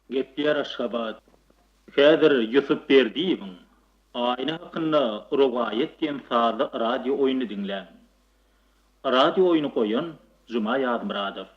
Gepleýär Aşgabat. Häzir Ýusup Berdiýewiň Aýna hakynda rowaýat diýen sazly radio oýnuny diňläň. Radio oýny goýan Juma Ýazmyradow.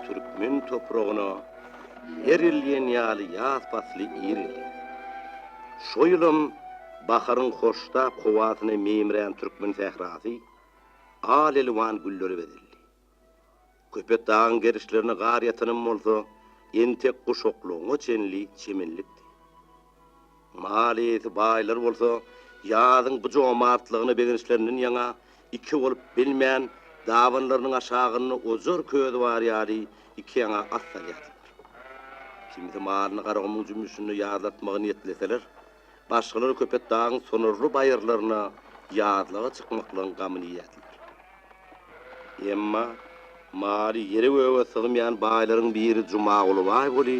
Türkmen topragyna her ýyl diýen ýaly ýaz pasly ir gelýär. Şo ýylam baharyň hoştap howasyna meýmirän türkmen sährasy al-elwan güllere bezeldi. Köpetdagyň gerişlerinde gar ýatanam bolsa, entek guşaklygyňa çenli çemenlikdi. Mal eýesi baýlar bolsa, ýazyň bu jomartlygyna begençlerinden ýaňa iki bolup bilmän, dabanlarynyň aşagynda ojar közi bar ýaly iki ýaňa at salýardylar. Kimsi malyny Garagumuň jümmüşinde ýazlatmagy niýetleseler, başgalary Köpetdagyň sonarly baýyrlaryna ýazlaga çykmaklygyň gamyny iýýärdiler. Emma maly ýere-göge sygmaýan baýlaryň biri Jumaguly baý weli,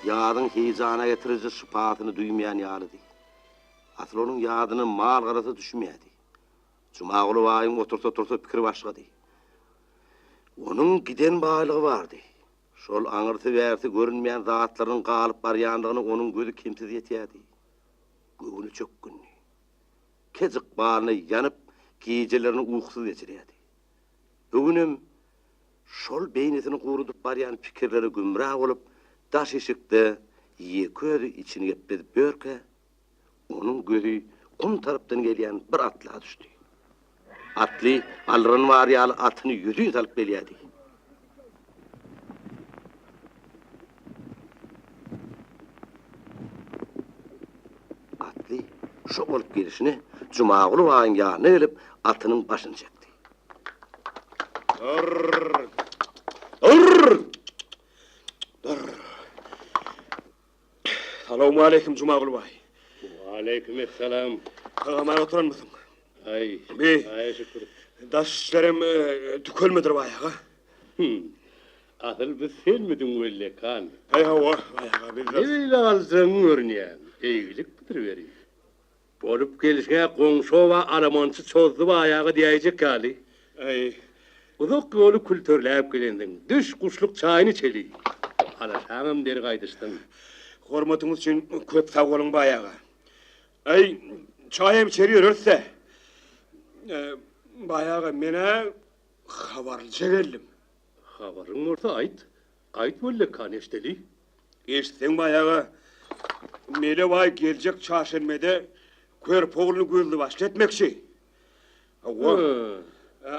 ýazyň heýjana getiriji şypasyny duýmaýan ýalydy. Asyl onuň ýadyna mal-garasy düşmeýärdi. Jumaguly baýyň otursa-tursa pikiri başgady. Onuň giden baýlygy bardy. Şol aňyrsy-bärsi görünmeýän zatlarynyň galyp barýandygyna onuň gözi kemsiz ýetýärdi. Göwni çökgündi. Kej ykbalyna ýanyp, gijelerini ukusyz geçirýärdi. Bu günem şol beýnisini gurudyp barýan pikirlere gümra bolup, daş işikde ýeke özi içini gepledip ýörkä, onuň gözi gum tarapdan gelýän bir atla düşdi. Atly alran bar ýaly atyny ýüzin salyp gelýärdi. Atly şo bolup gelşine Jumaguly baýyň ýanyna gelip, atynyň başyny çekdi. Dur! Dur! Dur! Salowmaleýkim, Jumaguly baý. Waleýkim essalam. Sag-aman oturanmysyň? Aý, Bi, Hudaýa şükür. daş işlerem tükelmedir baý aga. Hüm. Asyl bu senmidiň Wellekan? Aý, hawa, baý aga, biz Ne beýle aljaň görünýäň? Eýgilikmidir beri? Bolup gelşiňe goňşy oba alamançy çozdy baý aga diýäýjek ýaly. Aý. Uzak ýoly külterläp gelensiň. Düş, guşluk çaýyny içeli. Alaşaňam deri gaýdyşsyn. Hormatyňyz üçin köp sag boluň, baý aga. Aý, çaýam içer ýöreris-dä. Baý aga, men-ä habarlyja geldim. Habaryň bolsa aýt. Aýt Wellekan, eşdeli. Eşitseň baý aga, Mele baý geljek çarşenbede körpe ogluny gözli-başly etmekçi. Hawa.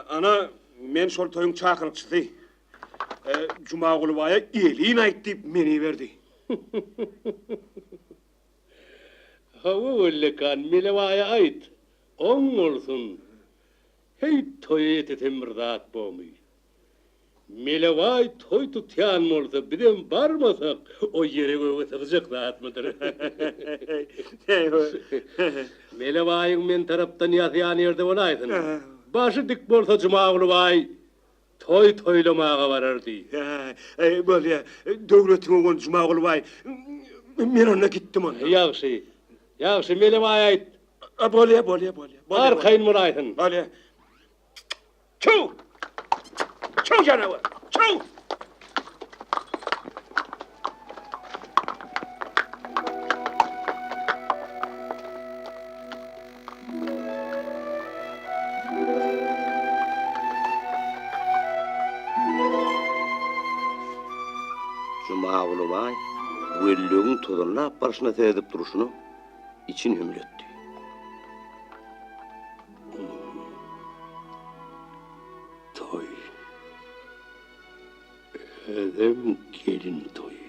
Ana, men şol toýuň çakylykçysy. Jumaguly baýa elin aýt diýip meni iberdi. Hawa, Wellekan, Mele baýa aýt. Oň bolsun. Heý, toýa ýetesem bir zat bomy. Mele baý toý tutýan bolsa, bizem barmasak, o ýere-göge sygjak zatmydyr? Mele baýyň men tarapdan ýazýany ýerde bolaýsyn. Başy dik bolsa Jumaguly baý toý toýlamaga barardy. Bolýa, döwletiňe gon Jumaguly baý. Men onda gitdim onda. Ýagşy, ýagşy, Mele baý aýt. Bolýa, bolýa, bolýa. Arkaýyn bolaýsyn. Bolýa. Çuw! Çuw janawar! Çuw! Jumaguly baý Wellegiň tozanlap barşyna seredip durşuna içini hümletdi. Toý. Özem gelin toýy.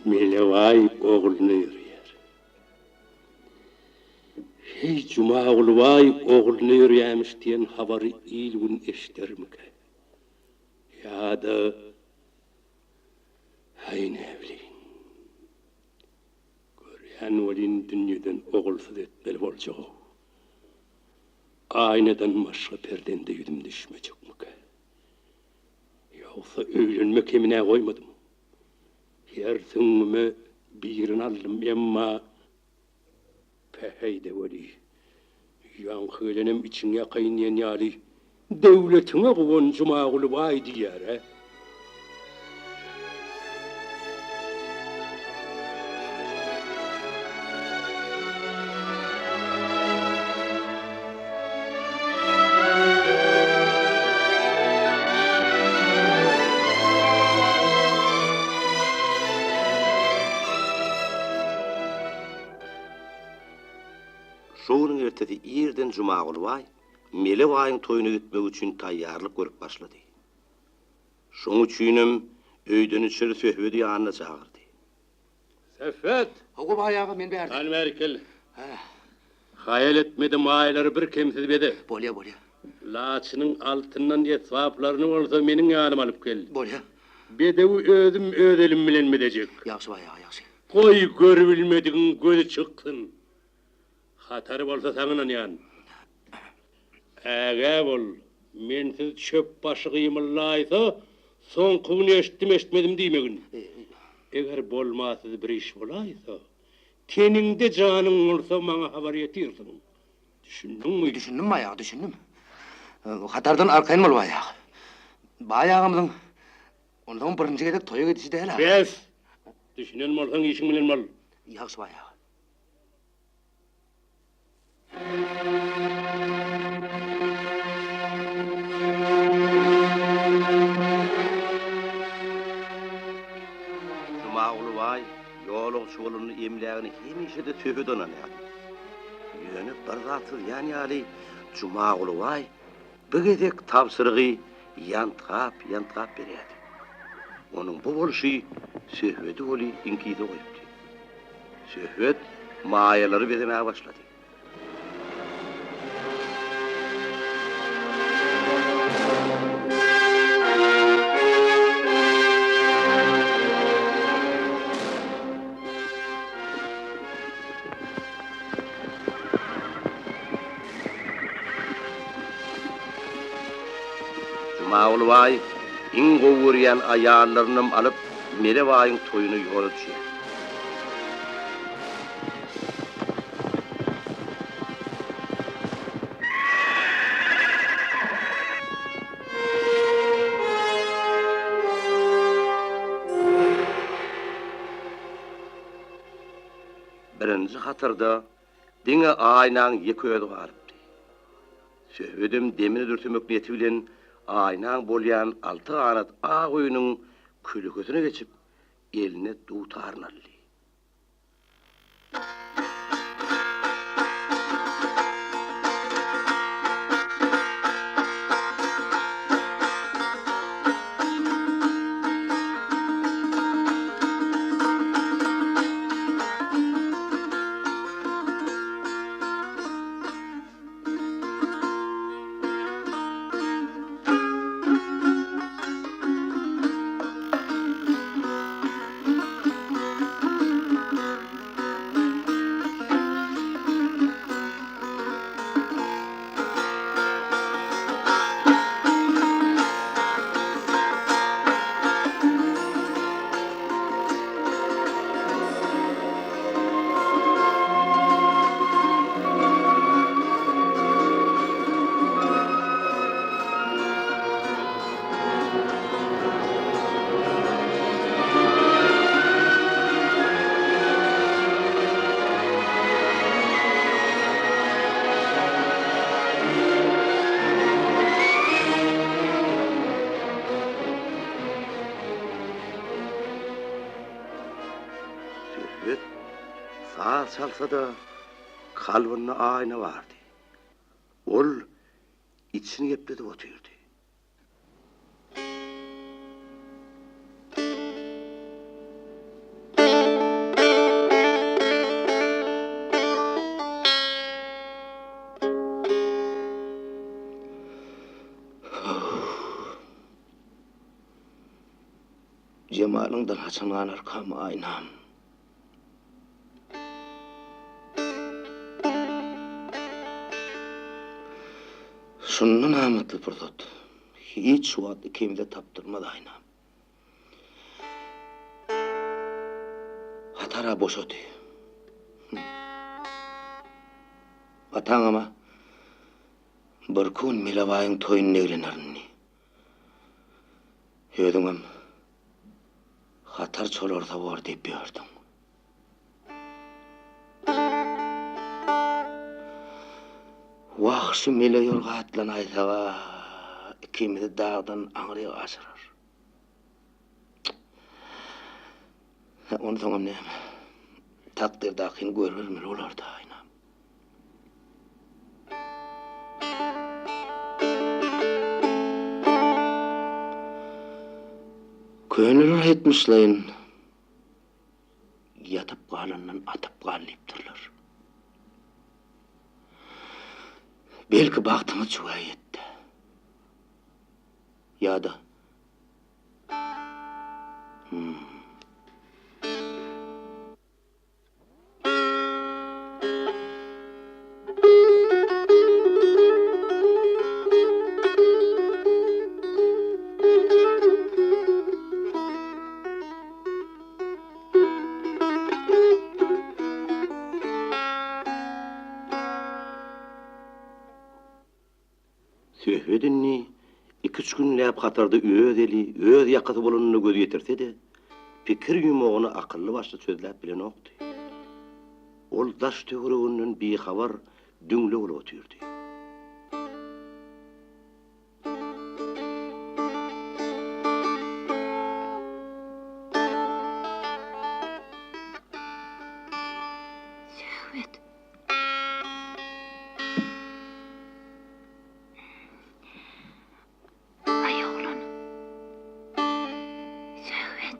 Melebaý ogluna ýörýär. Heý, Jumaguly baý ogluna ýörýämiş diýen habary il-gün eşidermikä? Ýa-da, haý, näbileýin. Görýän welin dünýeden ogulsyz etmeli boljag-ow. Aýnadan başga perzende ýüzüm düşmejekmikä? Ýogsa öýlenme kemine goýmadym. Her süňňüme birini aldym, emma päheý-de weli, ýaňky gelenem içiňi ýakaýyn diýen ýaly, Döwletiňe guwan Jumaguly baý diýýär-ä. Şo günüň ertesi irden Jumaguly baý Mele baýyň toýuna gitmek üçin taýýarlyk görüp başlady. Şoň üçinem öýden içeri Söhbedi ýanyna çagyrdy. Söhbet! Hawa, baý aga, men bärde. Hany bärik gel. Haýal etme-de maýalary bir kemsiz beze. Bolýa, bolýa. Laçynyň altyndan esbaplaryny bolsa meniň ýanyma alyp gel. Bolýa. Bedewi özüm öz elim bilen bezejek. Ýagşy, baý aga, ýagşy. Goý, görübilmedigiň gözi çyksyn. Hatary bolsa saňa ynanýan. Ägä bol, mensiz çöp başy gymyldaýsa, soňky gün eşitdim-eşitmedim diýmegin. Eger bolmasyz bir iş bolaýsa, teniňde janyň bolsa maňa habar ýetirsiň. Düşündiňmi? Düşündim, baý aga, düşündim. Hatardan arkaýyn bol, baý aga. Baý agamyzyň onsoňam birinji gezek toýa gidişi däl-ä. Bes! Düşünen bolsaň işiň bilen bol. Ýagşy, baý aga. Jumaguly baý ýolagçy bolanda emlägini hemişe-de söhbede ynanýardy. Ýöne bir zat syzýan ýaly Jumaguly baý bu gezek tabşyrygy ýantgap-ýantgap berýärdi. Onuň bu bolşy Söhbedi weli iňkise goýupdy. Söhbet maýalary bezemäge başlady. Jumaguly baý iň gowy görýän aýallarynam alyp, Mele baýyň toýuna ýola düşýär. Birinji hatarda diňe Aýnaň ýeke özi galypdy. Söhbedem demini dürsemek niýeti bilen Aýnaň bolýan alty ganat ak öýüniň kölekesine geçip, eline dutaryny aldy. Söhbet saz çalsa-da, kalbynda aýna bardy. Ol içini gepledip otyrdy. jemalyňdan haçan ganarkam, Aýnam? Şundan amatly pursat hiç wagt ikimize tapdyrmaz, Aýnam. Hatara boşady. Ataňam-a birki gün Melebaýyň toýunda eglener indi. Özüňem hatar çolarsa bor diýip ýördüň. Wah, şu mele ýorga atlanaýsag-a, ikimizi dagdan aňryk aşyrar. Onsoňam näme, takdyrdakyny görübermeli bolar-da, aýnam. Köneler aýtmyşlaýyn, Ýatyp galandan atyp gal diýipdirler. Belki bagtymyz jüwä ýetdi. Ýa-da Hum. Söhbet indi iküç günläp hatarda öz eli, öz ýakasy bolanyna göz ýetirse-de, pikir ýumagyny akylly-başly çözläp bilenokdy. Ol daş-töwereginden bihabar düňle bolup otyrdy. Söhbet. Aý oglan. Söhbet.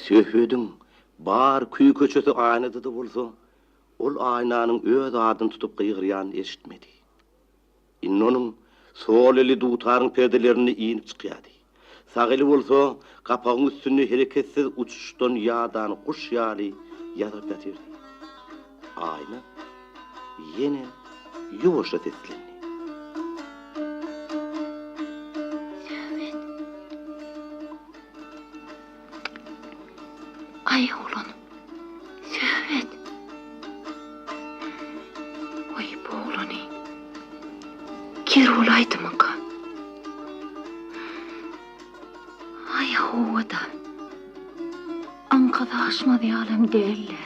Söhbediň bar küý-köçesi aýnada-da bolsa, ol aýnanyň öz adyny tutup gygyrýanyny eşitmedi. Indi onuň sol eli dutaryň perdelerinde inip çykýardy. Sag eli bolsa gapagyň üstünde hereketsiz uçuşdan ýadan guş ýaly ýazylyp ýatyrdy. Aýna ýene ýuwaşja seslendi. Söhbet. Aý oglan. Söhbet. Oý bu oglany. Ker bolaýdymyka? Aý hawa-da. Aňkasy aşmaz ýalam däl-le.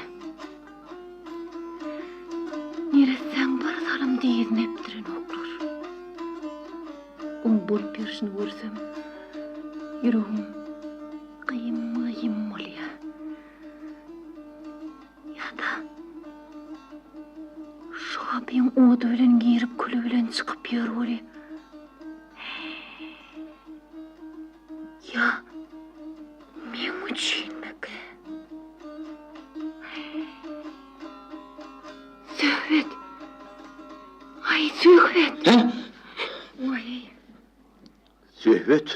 Neressäň bir salym dyzyny epdirenoklar. Oň bolup ýörşüni görsem, ýüregim gyýym-gyýym bolýa. Ýa-da şu gapyň ody bilen girip, küli bilen çykyp ýör weli. Ýa meň üçinmikä? Söhbet! Aý, Söhbet! Hä? Waý! Söhbet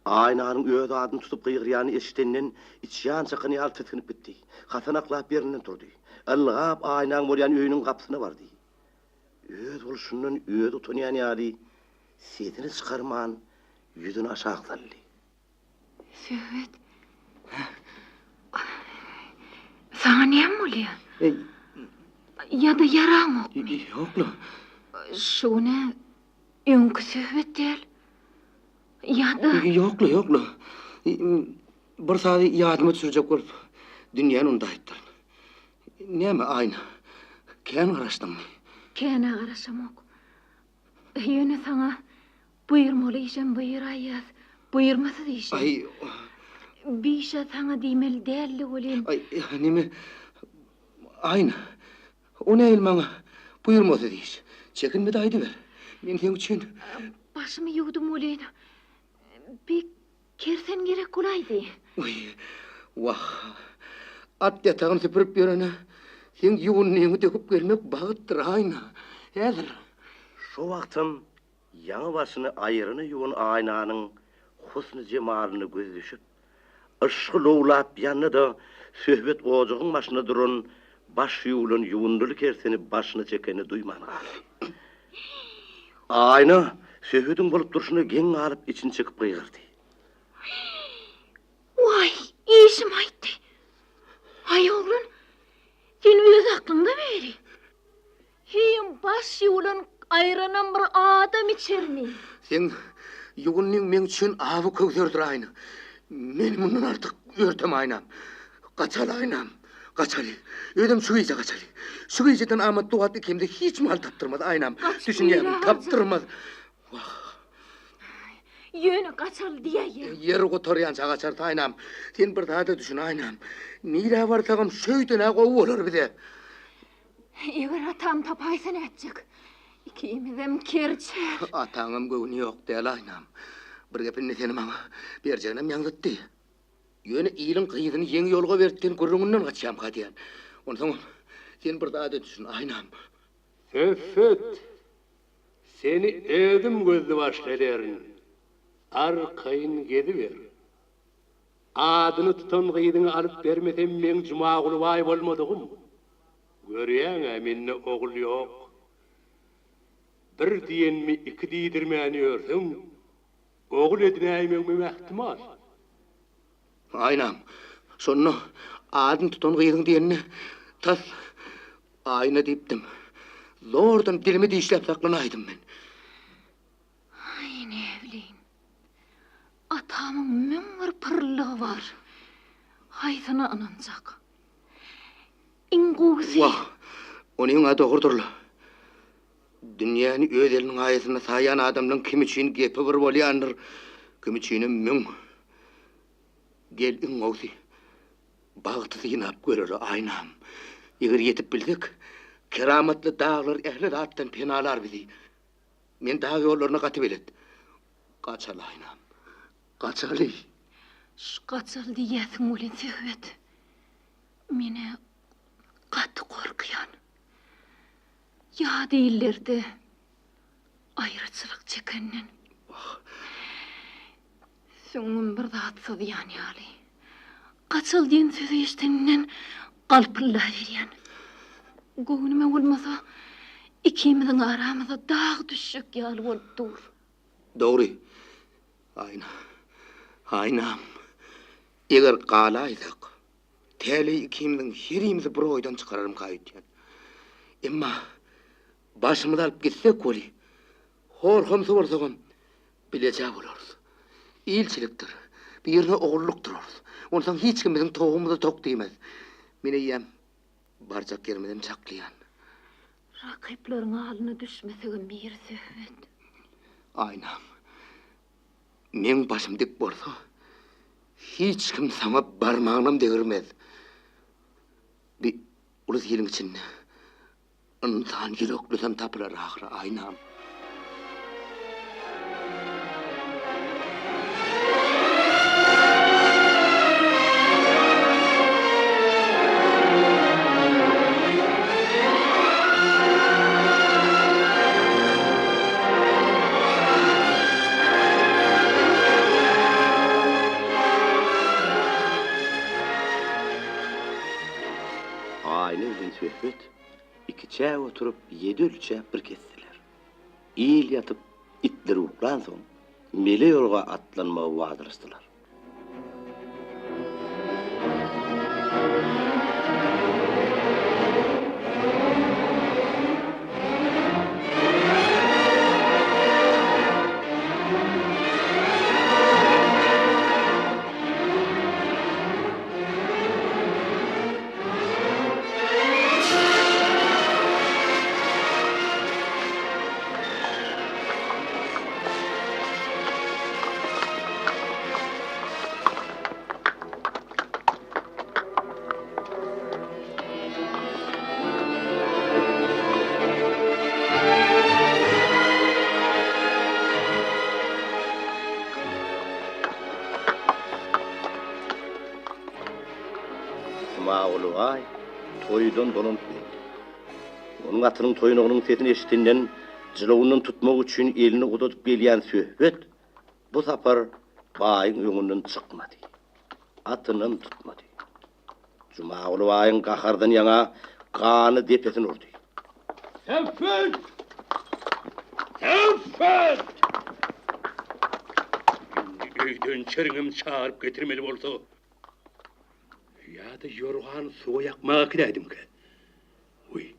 Aýnanyň öz adyny tutup gygyrýanyny eşidenden içýan çakan ýaly tisginip gitdi. Hasanaklap ýerinden turdy. Ylgap Aýnaň bolýan öýüniň gapysyna bardy. Öz bolşundan özi utanýan ýaly sesini çykarman ýüzüni aşak saldy. Söhbet. Saňa näme bolýar? Ýa-da ýaraňokmy? Ýok-la. Şu gün-ä öňki Söhbet däl. Ýa-da. Ýok-la, ýok-la. Bir sazy ýadyma düşürjek bolup, dünýäni undaýypdyryn. Näme, Aýna, kän garaşdyňmy? Kän-ä garaşamok. Ýöne saňa buýurmaly işem buýuraýýas, buýurmasyz işem. Aý. Bi işe saňa diýmeli däldi welin. Aý, neme, Aýna, o nähili maňa buýurmasyz iş? Çekinme-de aýdyber. Men seň üçin. Başymy ýuwdum welin, bi kersen gerek bolaýdy. Wiý, wah, at ýatagyny süpürip ýörene seň ýuwundyňy döküp gelmek bagtdyr, Aýna. Häzir. Şo wagtam Ýaňy başyny aýryny ýuwan Aýnanyň husny-jemalyna gözi düşüp, yşgy lowlap ýandy-da, söhbet ojagyň başynda duran baş ýuwlan ýuwundyly kerseni başyna çekenini duýman galdy. Aýna söhbediň bolup durşuna geň galyp içini çekip gygyrdy. Waý, işim aýtdy. Aý oglan, sen öz aklyňda beri. Heýem baş ýuwlan aýranam bir adam içermi? Seň ýuwundyň meň üçin awy köwserdir Aýna. Meni mundan artyk örteme Aýnam. Gaçaly Aýnam, gaçaly. Özem şu gije gaçaly. Şu gijeden amatly wagt ikimize hiç mahal tapdyrmaz Aýnam. Düşünýäňmi, tapdyrmaz. Wah. Ýöne gaçaly diýäýýä. Ýer gutarýança gaçarys Aýnam. Sen bir zada düşün Aýnam. Nirä barsagam şöýden-ä gowy bolar bize. Eger atam tapaýsa nätjek? Ikimizem kerçer. Ataňam göwni ýok däl Aýnam. Bir gep indi seni maňa berjeginem ýaňzytdy. Ýöne iliň gyzyny ýeňi ýolga berip sen gürrüňinden gaçýamka diýýän. Onsoňam sen bir zada düşün Aýnam. Söhbet, seni özüm gözli başly ederin. Arkaýyn geziber. Adyny tutan gyzyňy alyp bermesem meň Jumaguly baý bolmadygym. Görýäň-ä mende ogul ýok. Bir diýenimi iki diýdirmän ýörseň, ogul edinäýmegimem ähtimal. Aýnam, şonda adyny tutan gyzyň diýenine tas Aýna diýipdim. Zordan dilimi dişläp saklanaýdym men. Aý, näbileýin. Atamyň 1001 pyrlygy bar. Haýsyna ynanjak? Iň gowusy. Wah, onyň-a dogrudyr-la. Dünýäni öz eliniň aýasynda saýýan adamlaň kim üçin gepi bir bolýandyr, kim üçinem müň. Gel, iň gowusy, bagty synap göreli, Aýnam. Eger ýetip bilsek, keramatly daglar ähli zatdan penalar bizi. Men dag ýollaryna gaty belet. Gaçaly, Aýnam, gaçaly. Şu gaçaly diýýäsiň welin, Söhbet, men-ä gaty gorkýan. Ýat illerde aýraçylyk çekenden. Wah. Süňňüm bir zat syzýan ýaly. Gaçaly diýen sözi eşidenimden galpyldaberýän. Göwnüme bolmasa, ikimiziň aramyza dag düşjek ýaly bolup dur. Dogry. Aýna. Aýnam. Eger galaýsak, täleý ikimiziň herimizi bir oýdan çykararmyka öýdýän. Emma başymyzy alyp gitsek weli, hor-homsy bolsagam, Bileje bolarys. Ilçilikdir. Birine ogulluk durarys. Onsoň hiç kim biziň towugymyza tok diýmez. Men eýýäm barjak ýerimizem çaklaýan. Rakyplaryň alyna düşmesegem bir söhbet. Aýnam, meň başym dik bolsa, hiç kim saňa barmagynam degirmez. Bi ulus iliň içinde Ynsan ýüreklisem tapylar ahyry, Aýnam. Aýna bilen söhbet Ikiçäk oturyp, ýedi ölçäp bir kesdiler. Il ýatyp, itler uklansoň, mele ýorga atlanmagy wadalaşdylar. Jumaguly baý toýdan dolanyp geldi. Onuň atynyň toýnagynyň sesini eşidenden jylawyndan tutmak üçin elini uzadyp gelýän Söhbet bu sapar baýyň öňünden çykmady. Atynam tutmady. Jumaguly baýyň gahardan ýaňa gany depesine urdy. Söhbet! Söhbet! Indi öýden çeriňem çagyryp getirmeli bolsa, ýa-da ýorgany suwa ýakmaga äkidäýdimkä? Wiý,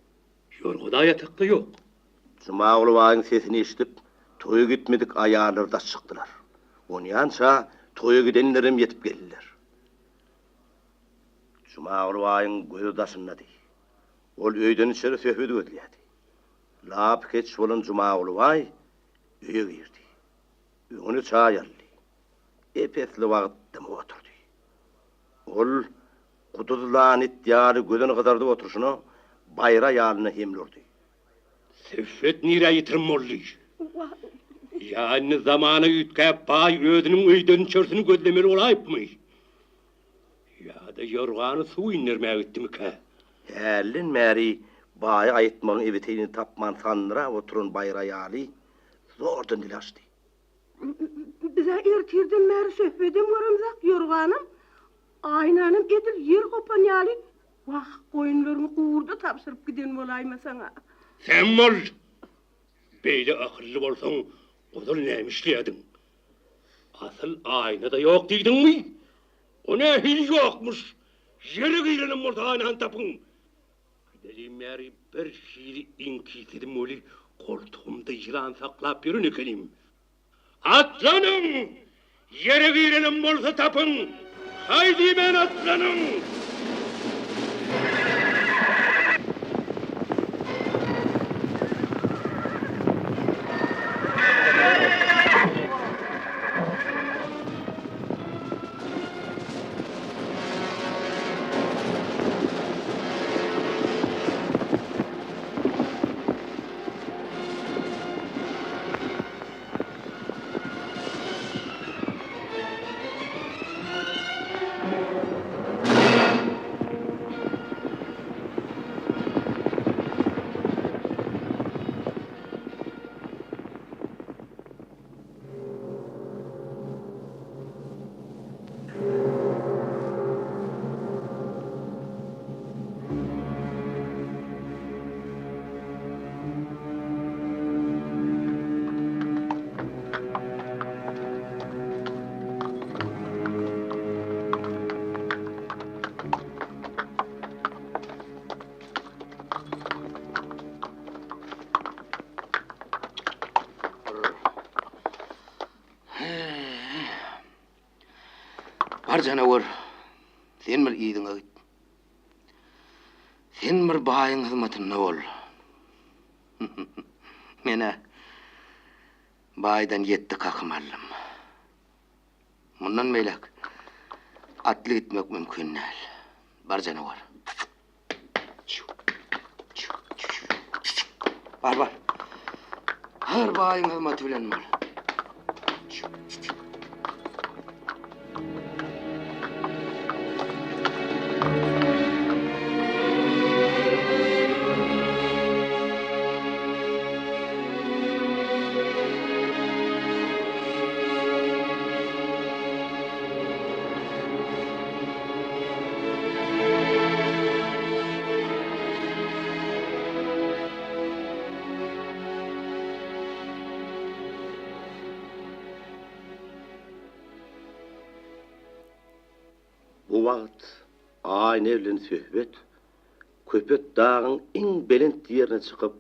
ýorgada ýatakda ýok. Jumaguly baýyň sesini eşidip, toýa gitmedik aýallar daş çykdylar. Onýança toýa gidenlerem ýetip geldiler. Jumaguly baýyň gözi daşyndady. Ol öýden içeri söhbedi gözleýärdi. Lapykeç bolan Jumaguly baý öýe girdi. Öňüne çaý aldy. Ep-esli wagt dymyp oturdy. Ol guduzlan it ýaly gözüni gyzardyp oturyşyna baýry aýalyna hemle urdy. Söhbet nirä ýitirim boldy? Ýa indi zamana üýtgäp baý özüniň öýden içerisini gözlemeli bolaýypmy? Ýa-da ýorgany suw indermäge gitdimikä? Hälden bäri baýa aýtmagyň ebeteýini tapman sandyrap oturan baýry aýaly zordan dil açdy. Biz-ä ertirden bäri söhbedem göremzok, ýorganam, aýnanam edil ýer gopan ýaly. Wah, goýunlaryňy gurda tabşyryp giden bolaýmasaň-a. Sem bol! Beýle akylly bolsaň, ozal näme işleýärdiň? Asyl aýna-da ýok diýdiňmi? O nähili ýokmuş? Ýere girenem bolsa aýnany tapyň! Gidelim bäri bir hili iňkisledim weli, goltugymda ýylan saklap ýören ekenim. Atlanyň! Ýere girenem bolsa tapyň! Haý diýmän atlanyň! Bar janawar, sen bir yzyňa git. Sen bir baýyň hyzmatynda bol. Men-ä baýdan ýetdi kakym aldym. Mundan beýläk atly gitmek mümkin däl. Bar janawar. Bar, bar. Her baýyň hyzmaty bilen bol. Bu wagt Aýna bilen söhbet Köpetdagyň iň belent ýerine çykyp,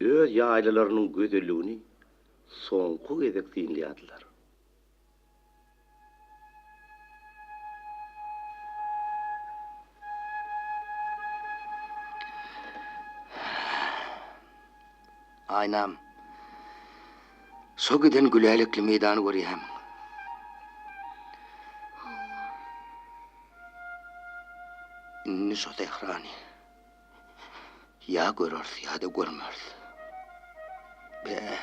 öz ýaýlalarynyň gözelligini soňky gezek synlaýardylar. Aýnam, şo giden gülälekli meýdany görýämiň? Hawa. Indi şo sährany ýa göreris, ýa-da görmeris. Bäý.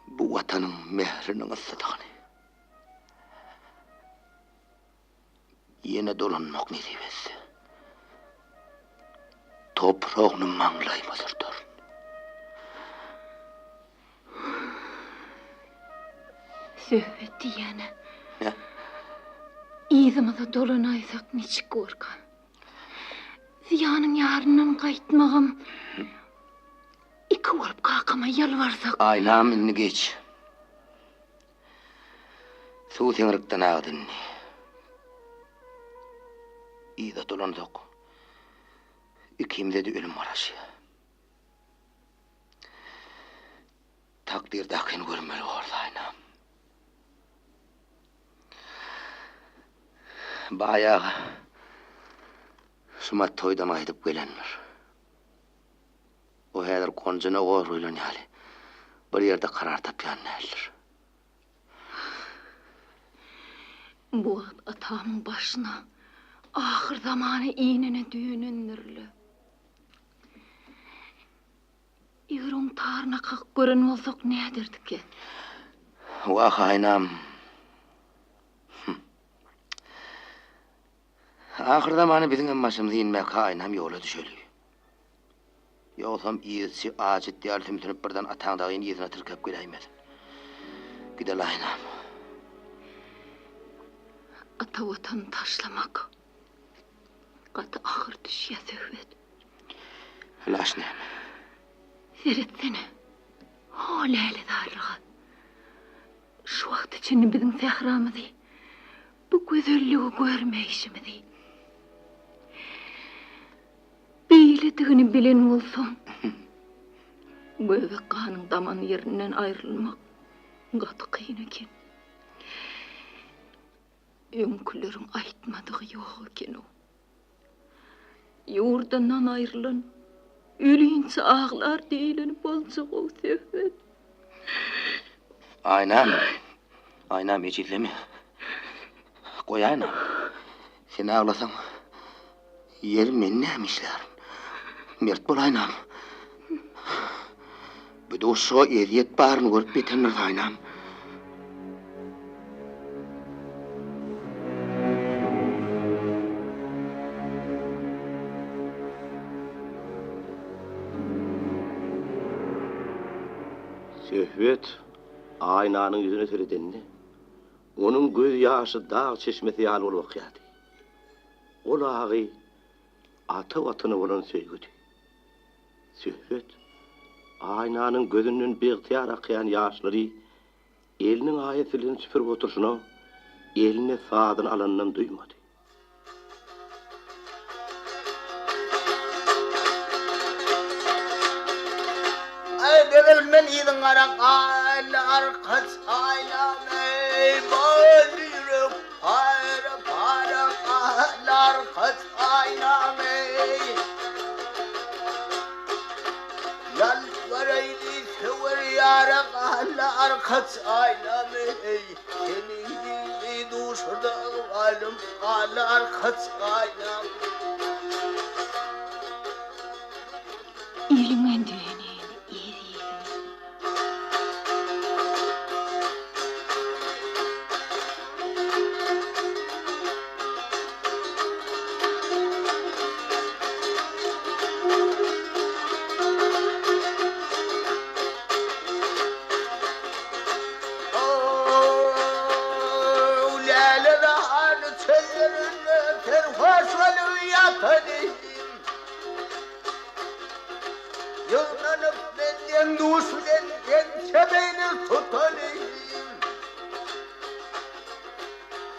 Bu Watanyň mähriniň yssydygyny. Ýene dolanmak nesip etse, topragyny maňlaýyma sürterin. Söhbet diýýän-ä. Nä? Yzymyza dolanaýsak niçik borka? Zyýanyň ýaryndan gaýtmagam iki bolup kakama ýalbarsak. Aýnam indi geç. Suw seňrikden agdy indi. Yza dolansak, ikimize-de ölüm garaşýar. Takdyrdakyny görmeli borus, Aýnam. Baý aga şumat toýdan gaýdyp gelendir. O häzir gonjuna gor guýlan ýaly bir ýerde karar tapýan däldir. Bu wagt atamyň başyna ahyrzamana inene dönendir-le. Eger oň taryna kakyp gören bolsak näderdik-ä? Wah, Aýnam. Ahyrzamana biziňem başymyza inmäkä Aýnam ýola düşeli. Ýogsam yzçy aç it ýaly sümsünip birden ataň dagyny yzyna tirkäp geläýmesin. Gideli Aýnam. Ata Watany taşlamak gaty agyr düşýä Söhbet. Alaç näme? Seretsene, ho lälezarlyga. Şu wagta çenli biziň sähramyzy, bu gözelligi görmeýşimizi. Beýledigini bilen bolsam, göbek ganyň daman ýerinden aýrylmak gaty kyn eken. Öňküleriň aýtmadygy ýok eken-ow. Ýurdundan aýrylan ölinçä aglar diýleni boljag-ow söhbet. Aýnam, Aýnam ejizleme. Goý Aýnam. Sen aglasaň, ýeri men näme işlärin? Mert bol Aýnam. Bu duşuşyga ezýet baryny görüp ýetendiris Aýnam. Söhbet Aýnanyň ýüzüne seredende, onuň gözýaşy dag çeşmesi ýaly bolup akýardy. Ol agy ata Watana bolan söýgüdi. Söhbet Aýnanyň gözünden biygtyýar akýan ýaşlary eliniň aýasy bilen süpürip oturyşyna eline sazyny alanynam duýmady. Aý begelim men yzyň gara gaýly arkaç aýlam eý boldy ýürek para para gaýly arkaç aýnam eý Ýalbaraýly söwer ýara gaýly arkaç aýnam eý Seni duşurdy ykbalym gaýly arkaç aýnam. Eliňe döneýin ezizim. Läle-zar çöllerinde serhoş bolup ýatanym. Ýygnanyp men deň-duş bilen ençe meýlis tutanym.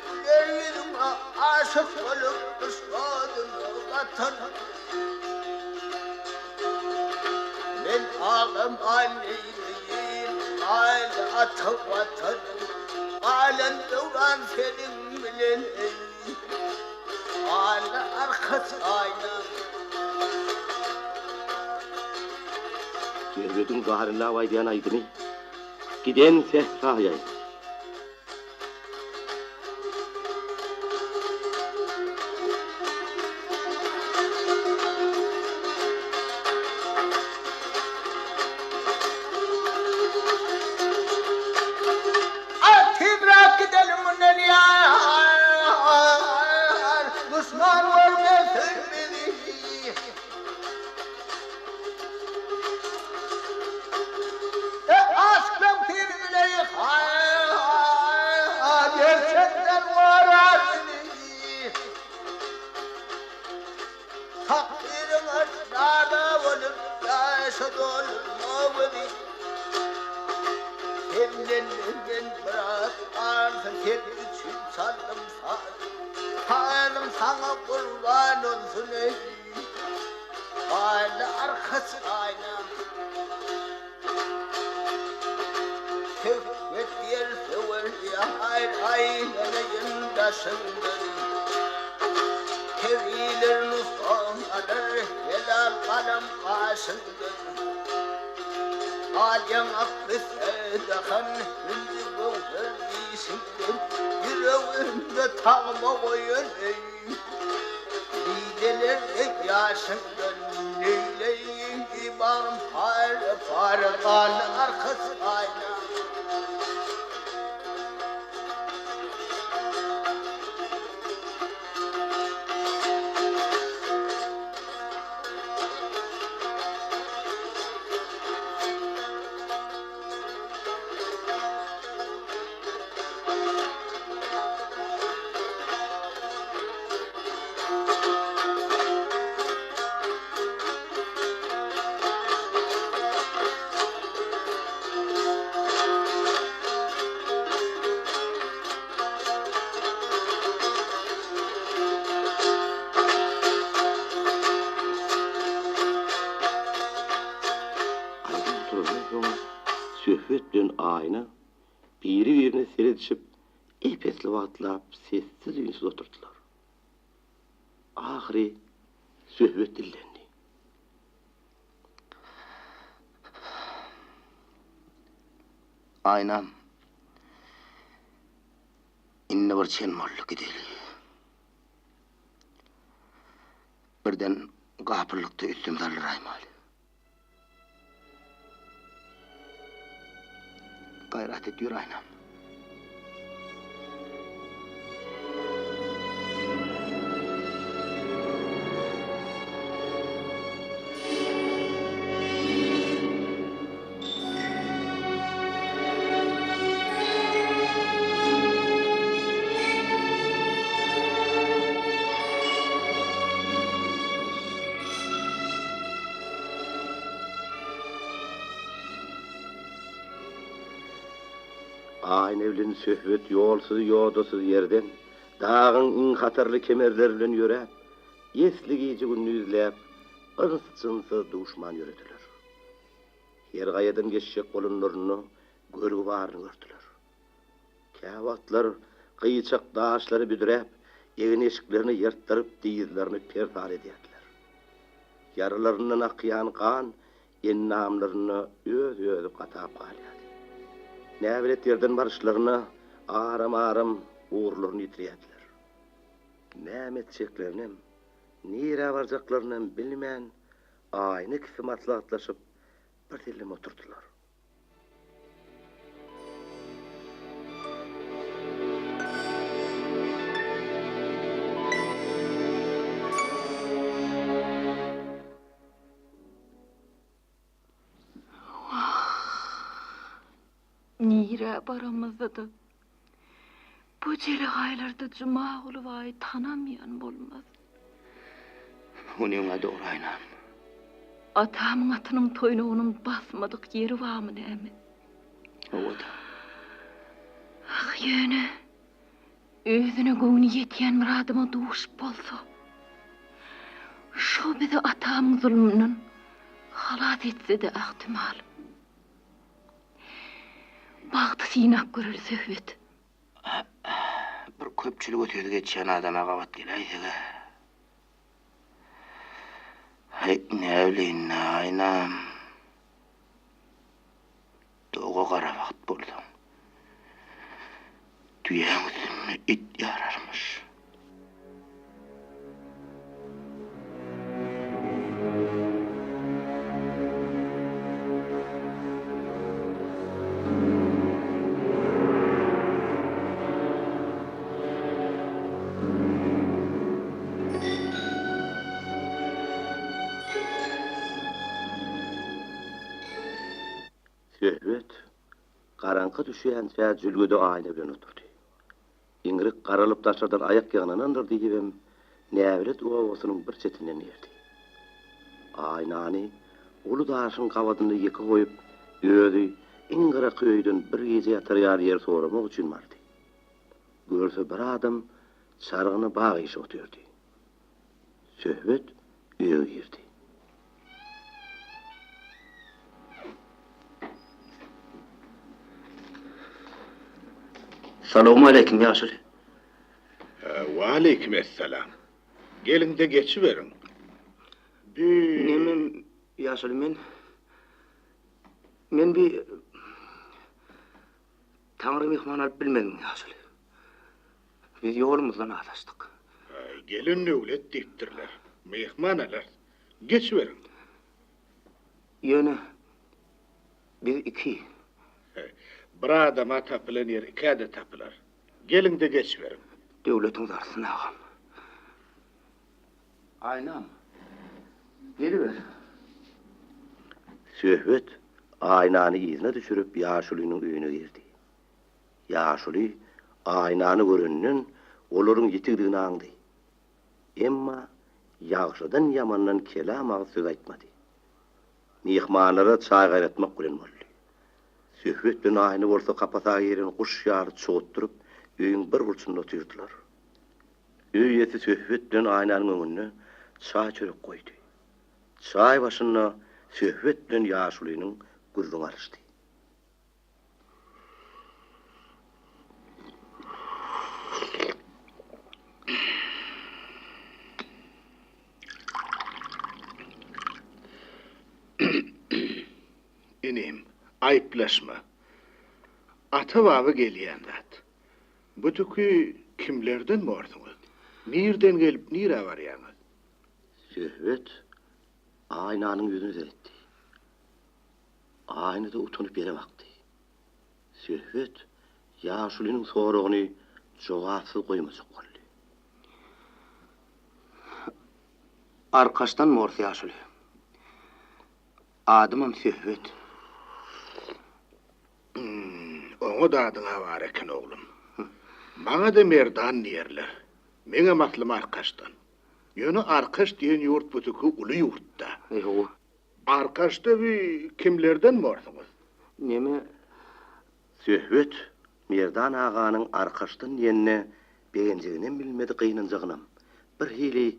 Güler ýüzüňe aşyk bolup yşk oduna batanym. Men agam neýleýin, gaýly ata Watanym, Galan döwran seniň bilen eý, Galy arkaç aýnam. Söhbediň zarynlap aýdýan aýdymy giden sähra ýaýlady. Tizräk gidelim mundan ýar. Senden men biraz galsa sen üçin çaldym saz. Sazym saňa gurban olsun eý. Gaýly arkasy aýnam. Söhbet ýer söwer ýar aýlanaýyn daşyňdan. Tebiler nusgaň alar helal galam gaşyňdan. Al ýaňak pisse dahan hünji göwher dişiňden. Ýüregimde tagma goýan eý. Didelerde ýaşyňdan neýleýin bagrym pare-pare galdy arkasy aýna. Aýdym gutarandan soň Söhbet bilen Aýna biri-birine seredişip ep-esli wagtlap sessiz-üýnsüz oturdylar. Ahyry Söhbet dillendi. Aýnam, indi bir çen boldy, gideli. Birden gapyllykda üstümizi aldyraýmaly. Gaýrat et, ýör Aýnam. Aýna bilen söhbet ýolsuz ýodasyz ýerden, dagyň iň hatarly kemerleri bilen ýöräp, esli gije-gündizläp, yns-jynssyz duşman ýörediler. Her gaýadan geçjek bolanlarynda görgi baryny gördüler. Käwagtlar gyýçak daşlary büdräp, egin-eşiklerini ýyrtdyryp, dyzlaryny persal edýärdiler. Ýaralaryndan akýan gan endamlarynda öz-özi gatap galýardy. Näbelet ýerden baryşlaryna aram-aram ugurlaryny ýitirýärdiler. Näme etjeklerinem, nirä barjaklarynam bilmän, Aýna ikisi maslahatlaşyp, birsellem oturdylar. Wah, nirä baramyzda-da, bu jelegaýlarda Jumaguly baýy tanamaýan bolmaz. Onyň-a dogry Aýnam. Atamyň atynyň toýnagynyň basmadyk ýeri barmy näme? Hawa-da. Ah, ýöne özüne göwni ýetýän bir adama duşup bolsa, şo bizi atamyň zulmundan halas etse-de ähtimal. Bagty synap göreli Söhbet. Bir köpçülige sözi geçýän adama gabat geläýseg-ä. Häý, näbileýin-dä, Aýnam. Doga gara wagt bolsaň, düýäň üstünde it ýararmyş. Söhbet garaňky düşýänçä jülgede aýna bilen oturdy. Iňrik garalyp daşardan aýak ýygnanandyr diýibem, näbelet obasynyň bir çetinden girdi. Aýnany uly daşyň gabadynda ýeke goýup, özi iň gyrakda. gapdaldaky öýden bir gije ýatar ýaly ýer soramak üçin bardy. Görse bir adam çargyna bag işip otyrdy. Söhbet öýe girdi. Salowmaleýkim ýaşuly. Waleýkim essalam. Geliň-de geçiberiň. Bi. Neme ýaşuly men men bi Taňry myhman alyp bilmezmiň ýaşuly. Biz ýolumyzdan azaşdyk. Gelen döwlet diýipdirler. Myhman alarys. Geçiberiň. Ýöne biz iki. Bir adama tapylan ýer ikä-de tapylar. Geliň-de geçiberiň. Döwletiňiz artsyn, agam. Aýnam, geliber. Söhbet Aýnany yzyna düşürip ýaşulynyň öýüne girdi. Ýaşuly Aýnany görenden olaryň ýetigdigini aňdy. Emma ýagşydan-ýamandan kelam agyz söz aýtmady. Myhmanlara çaý gaýnatmak bilen boldy. Söhbet bilen Aýna bolsa kapasa giren guş ýaly çugutdyryp öýüň bir burçunda otyrdylar. Öý eýesi Söhbet bilen Aýnanyň öňünde çaý-çörek goýdy. Çaý başynda Söhbet bilen ýaşulynyň gürrüňi alyşdy. Inim, aýyplaşma. Ata-baba gelýän zat. Bu tüki kimlerden borsuňyz? Nirden gelip, nirä barýaňyz? Söhbet Aýnanyň ýüzüne seretdi. Aýna-da utanyp ýere bakdy. Söhbet ýaşulynyň soragyny jogapsyz goýmajak boldy. Arkaçdan mors ýaşuly. Adymam Söhbet. Oňa dadyň-a bar eken, oglum. Maňa-da Merdan diýerler. Meňem aslym Arkaçdan. Ýöne Arkaç diýen ýurt bu tüki uly ýurt-da. Hawa. Arkaçda bi kimlerden borsuňyz? Neme? Söhbet Merdan aganyň Arkaçdan diýenine begenjeginem bilmedi, gynanjagynam. Birhili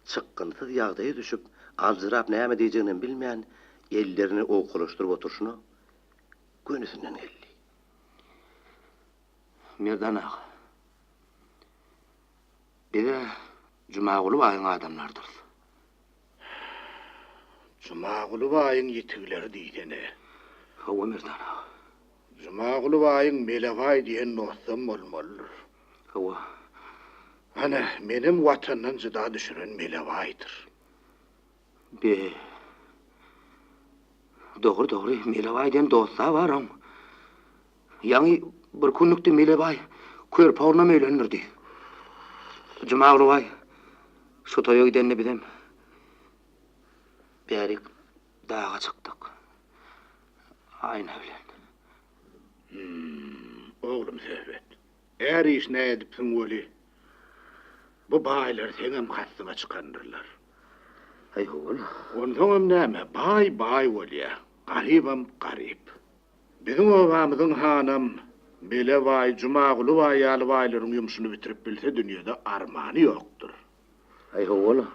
çykgynsyz ýagdaýa düşüp, aljyrap näme diýjeginem bilmän, ellerini owkalaşdyryp oturyşyna gönüsinden geldi. Merdan aga, biz-ä Jumaguly baýyň adamlarydyrys. Jumaguly baýyň ýitigleri diýsene. Hawa, Merdan aga. Jumaguly baýyň Mele baý diýen dostam bolmalydyr. Hawa. Ana, menem Watandan jyda düşüren Mele baýdyr. Be. Dogry, dogry, Mele baý diýen dost-a bar oň. Ýaňy bir günlükde Mele baý körpe oglunam öýlendirdi. Jumaguly baý şu toýa gidende bizem bärik daga çykdyk. Aýna bilen. Hüm, oglum Söhbet, är işin-ä edipsiň weli, bu baýlar seňem kastyňa çykandyrlar. Aý, howul. Onsoňam näme, baý baý bolýa, garybam garyp. Biziň obamyzyň hanam Mele baý, Jumaguly baý ýaly baýlaryň ýumşuny bitirip bilse dünýede armany ýokdur. Aý howala.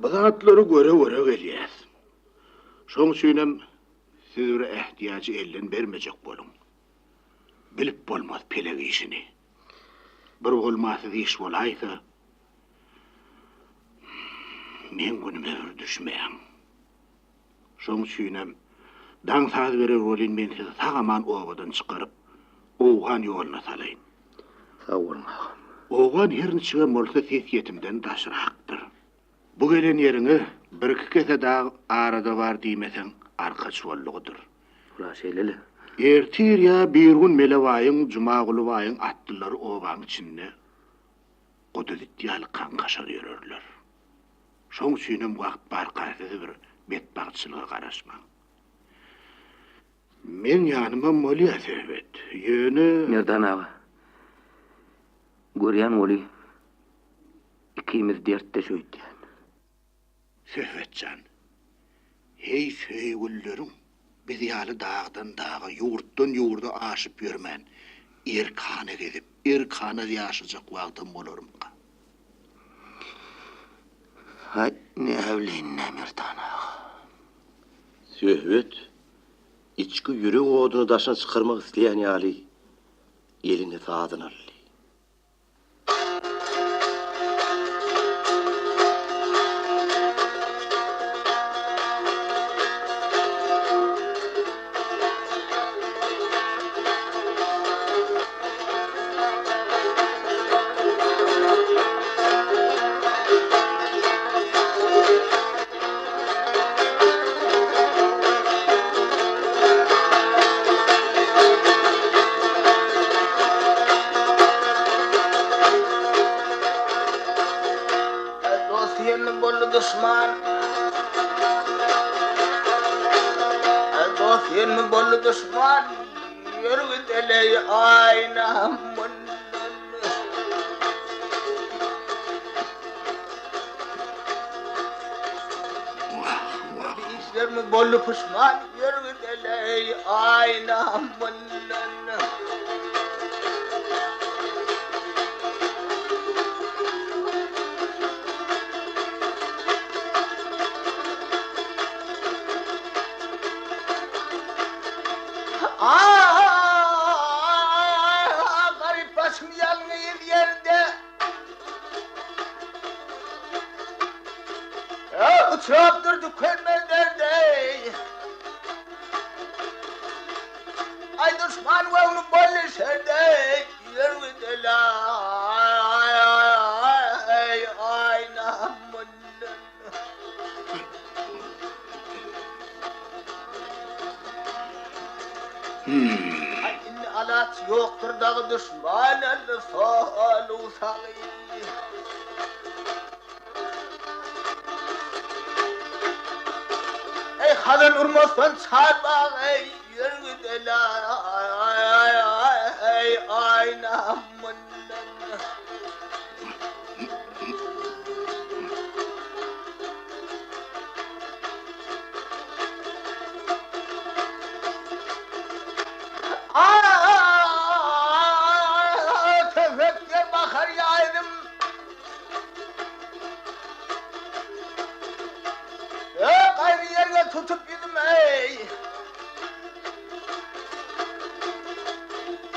Bu zatlary göre-göre gelýäs. Şoň üçinem siz bir ähtiýajy elden bermejek boluň. Bilip bolmaz pelek işini. Bir bolmasyz iş bolaýsa, meň günüme bir düşmäň. Şoň üçinem, daň saz berer welin men sizi sag-aman obadan çykaryp, owgan ýoluna salaýyn. Sag boluň, agam. Owgan her niçigem bolsa sesýetimden daşrakdyr. Bu gelen ýeriňiz birki kese dag arada bar diýmeseň arkaç boldugydyr. Ula, şeýle-le. Ertir ýa birgün Mele baýyň, Jumaguly baýyň atlylary obaň içinde guduz it ýaly kaňkaşar ýörerler. Şoň üçinem wagt barka siz bir betbagtçylyga garaşmaň. Meň ýanymam bolýa söhbet, ýöne. Merdan aga, görýän weli, ikimiz dertdeş öýdýän. Söhbet jan, heý söýgülileriň. Biz ýaly dagdan daga, ýurtdan ýurda aşyp ýörmän, erkana gezip, erkana ýaşajak wagtam bolarmyka? Haý, näbileýin-dä, Merdan aga. Söhbet içki ýürek oduny daşyna çykarmak isleýän ýaly, eline sazyny aldy. Dost ýerine boldy duşman. Dost ýerine boldy duşman. Ýör gideli aýnam mundan. Işlerimiz boldy puşman. Ýör gideli aýnam mundan. Ah, garyp başym ýalňyz ýerde. Uçrap durdy könmez derde. Aý duşman göwni boldy şerde. Ýör gideli aý aýnam mundan. Aý indi alaç ýokdur dagy duşman aldy solu sagy. Eý hazan urmasdan çar bagy ýör gideli aý aýnam mundan. Söhbetde bahar ýaýdym. Gaýry ýerge tutup ýüzüm eý.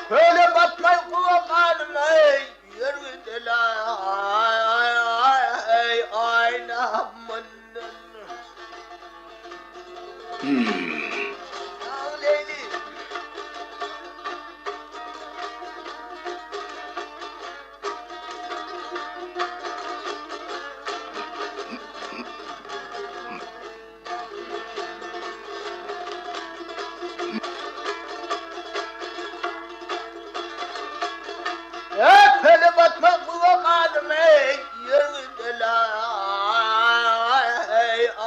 Köle batmaý guwa ganym eý. Ýör gideli aý aýnam mundan. Sag Leýli. Köle batmak uzak adymy ýör gideli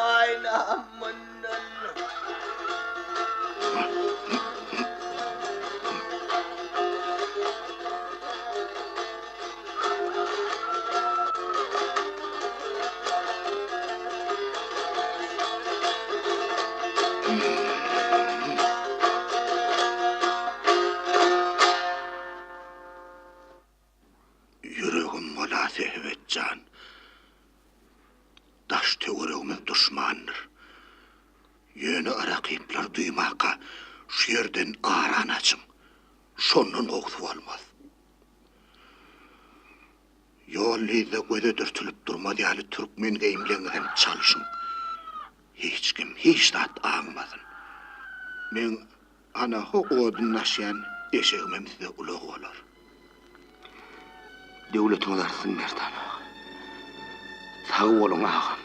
aýnam mundan. Ýüregim bola Söhbet jan. Daş-töweregimiz duşmandyr. Ýöne rakyplar duýmaka şu ýerden arany açyň. Şondan gowusy bolmaz. Ýol-yzda göze dürtülip durmaz ýaly türkmen geýimleriňizem çalşyň. Hiç kim hiç zat aňmasyn. Meň ana-ho odun daşýan eşegimem size ulag bolar. Döwletiňiz artsyn Merdan aga. Sag boluň agam.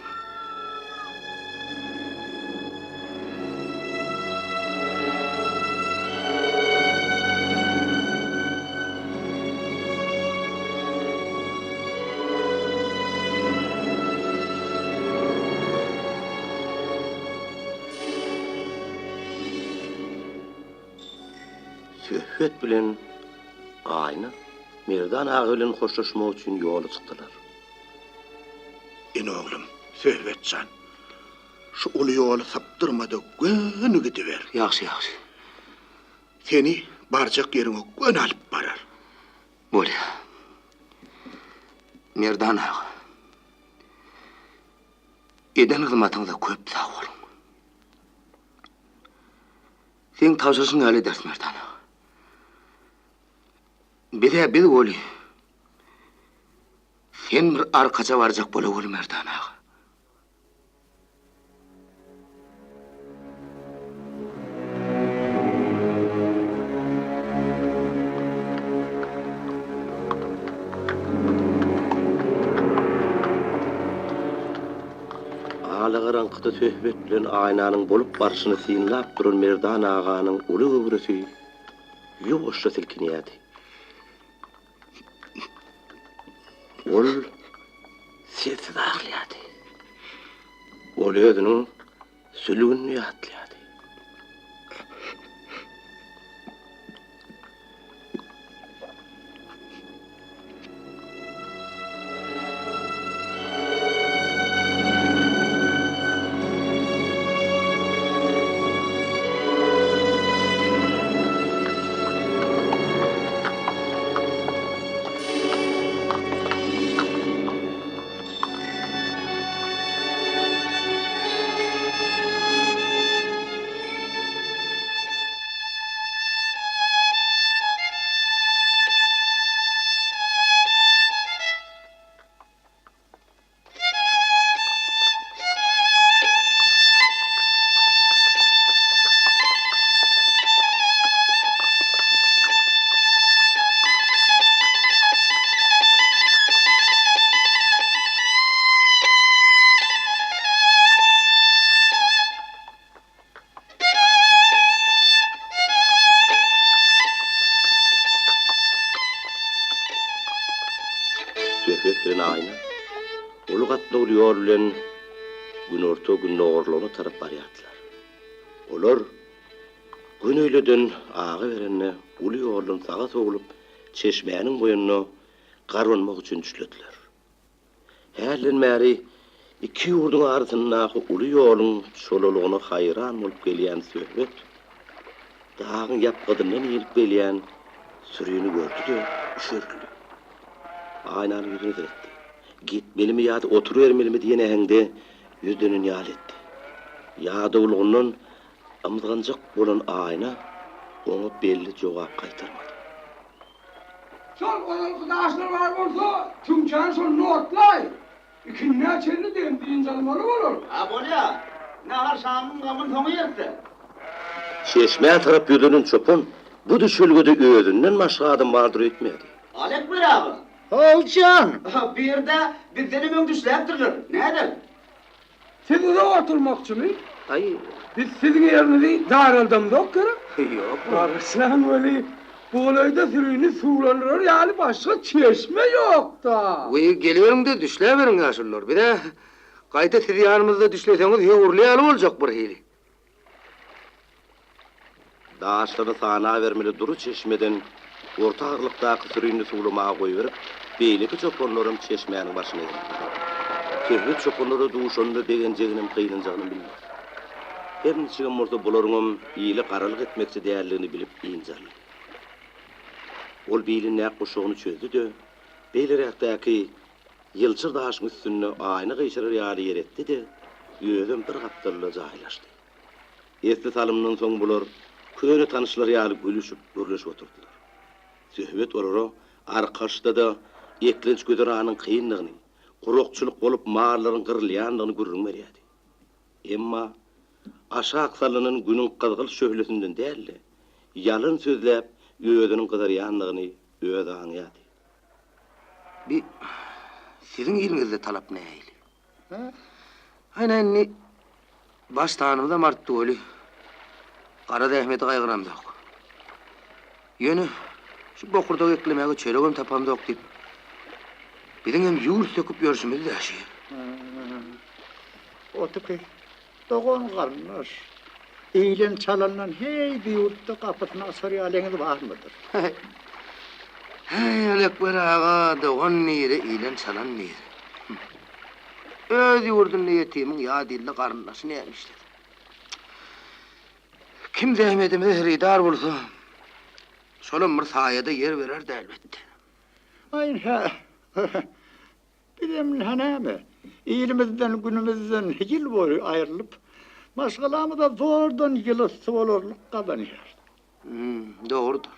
Söhbet bilen Aýna Merdan aga bilen hoşlaşmak üçin ýola çykdylar. Ine oglum, Söhbet jan. Şu uly ýoly sypdyrma-da göni gidiber. Ýagşy, ýagşy. Seni barjak ýeriňe göni alyp barar. Bolýa. Merdan aga. Eden hyzmatyňyza köp sag boluň. Seň tabşyryşyň ýaly ederis Merdan aga. Biz-ä biz weli, sen bir arkaça barjak bolaweri Merdan aga. Alagaraňkyda söhbet bilen Aýnanyň bolup barşyny synlap duran Merdan aganyň uly göwresi ýuwaşja silkinýärdi. Ol sessiz aglaýardy. Ol özüniň sülgünini ýatlaýardy. Söhbet bilen Aýna uly gatnawly ýol bilen günorta-gündogarlygyna tarap barýardylar. Olar Gün öýleden aga berende uly ýoldan saga sowlup, çeşmäniň boýunda garbanmak üçin düşlediler. Hälden bäri iki ýurduň arasyndaky uly ýoluň çolalygyna haýran bolup gelýän Söhbet dagyň ýapgydyndan inip gelýän sürini gördi-de, üşerildi. Aýnanyň ýüzüne seretdi. Gitmelimi ýa-da oturybermelimi diýen äheňde ýüz dönen ýaly etdi. Ýadawlygyndan ymyzganjak bolan Aýna oňa belli jogap gaýtarmady. Şol ozalky daşlar bar bolsa, tüňçäni şonda otlaý. Ikindä çenli dem-dynç almaly bolar. A bolýa. Nahar-şamyň gamyny soňa ýerse. Çeşmä tarap ýüzlenen çopan bu düşelgede özünden başga adam bardyr öýtmedi. Alekber aga. Oguljan! Bu ýerde bizdenem öň düşläpdirler. Näder? Siz uzak oturmakçymy? Aý. Biz siziň ýeriňizi daraldamzok gerek? Ýok. Bagyşlaň weli, bu golaýda sürini suwlandyrar ýaly başga çeşme ýok-da. Wiý, geliberiň-de, düşläberiň ýaşulular. Biz-ä gaýta siz ýanymyzda düşleseňiz höwürli ýaly boljak birhili. Daşlary sanabermeli dury çeşmeden orta agyrlykdaky sürini suwlamaga goýberip, beýleki çopanlaram çeşmäniň başyna geldiler. Söhbet çopanlara duşanda begenjeginem, gynanjagynam bilmedi. Her niçigem bolsa bularyňam ile garalyk etmekçi däldigini bilip ynjaldy. Ol bilindäki guşagyny çözdi-de, beýleräkdäki ýylçyr daşyň üstünde aýna gyşarar ýaly ýer etdi-de, özem bir gapdalda jaýlaşdy. Esli salymdan soň bular köne tanyşlar ýaly gülüşip, gürleşip oturdylar. Söhbet olara Arkaçda-da eklenç-güzeranyň kyndygyny, gurakçylyk bolup mallaryň gyrylýandygyny gürrüň berýärdi. Emma aşak sallanan günüň gyzgylt şöhlesinden däl-de, ýalan sözläp özüniň gyzarýandygyny özi aňýardy. Bi siziň iliňizde talap nähili? Aýna indi baş sanymyzam artdy weli, gara zähmeti gaýgyramzok. Ýöne şu bokurdak eklemäge çöregem tapamzok diýip, biziňem ýurt söküp ýörşümiz-dä şü. Otüki, dogan-garyndaş, iýlen-çalandan heý bu ýurtda gapysyny açar ýalyňyz barmydyr? Heý, Alekber aga, dogan nire, iýlen-çalan nire? Öz ýurdunda ýetimiň ýat ilde garyndaşy näme işlesin? Kim zähmetimize hyrydar bolsa, şolam bir saýada ýer berer-dä elbetde. Aý, hä, bizem ynha näme, ilimizden-günümizden ýyl boýy aýrylyp, maşgalamyza zordan ýyl-yssy bolarlyk gazanýarys. Dogrudyr.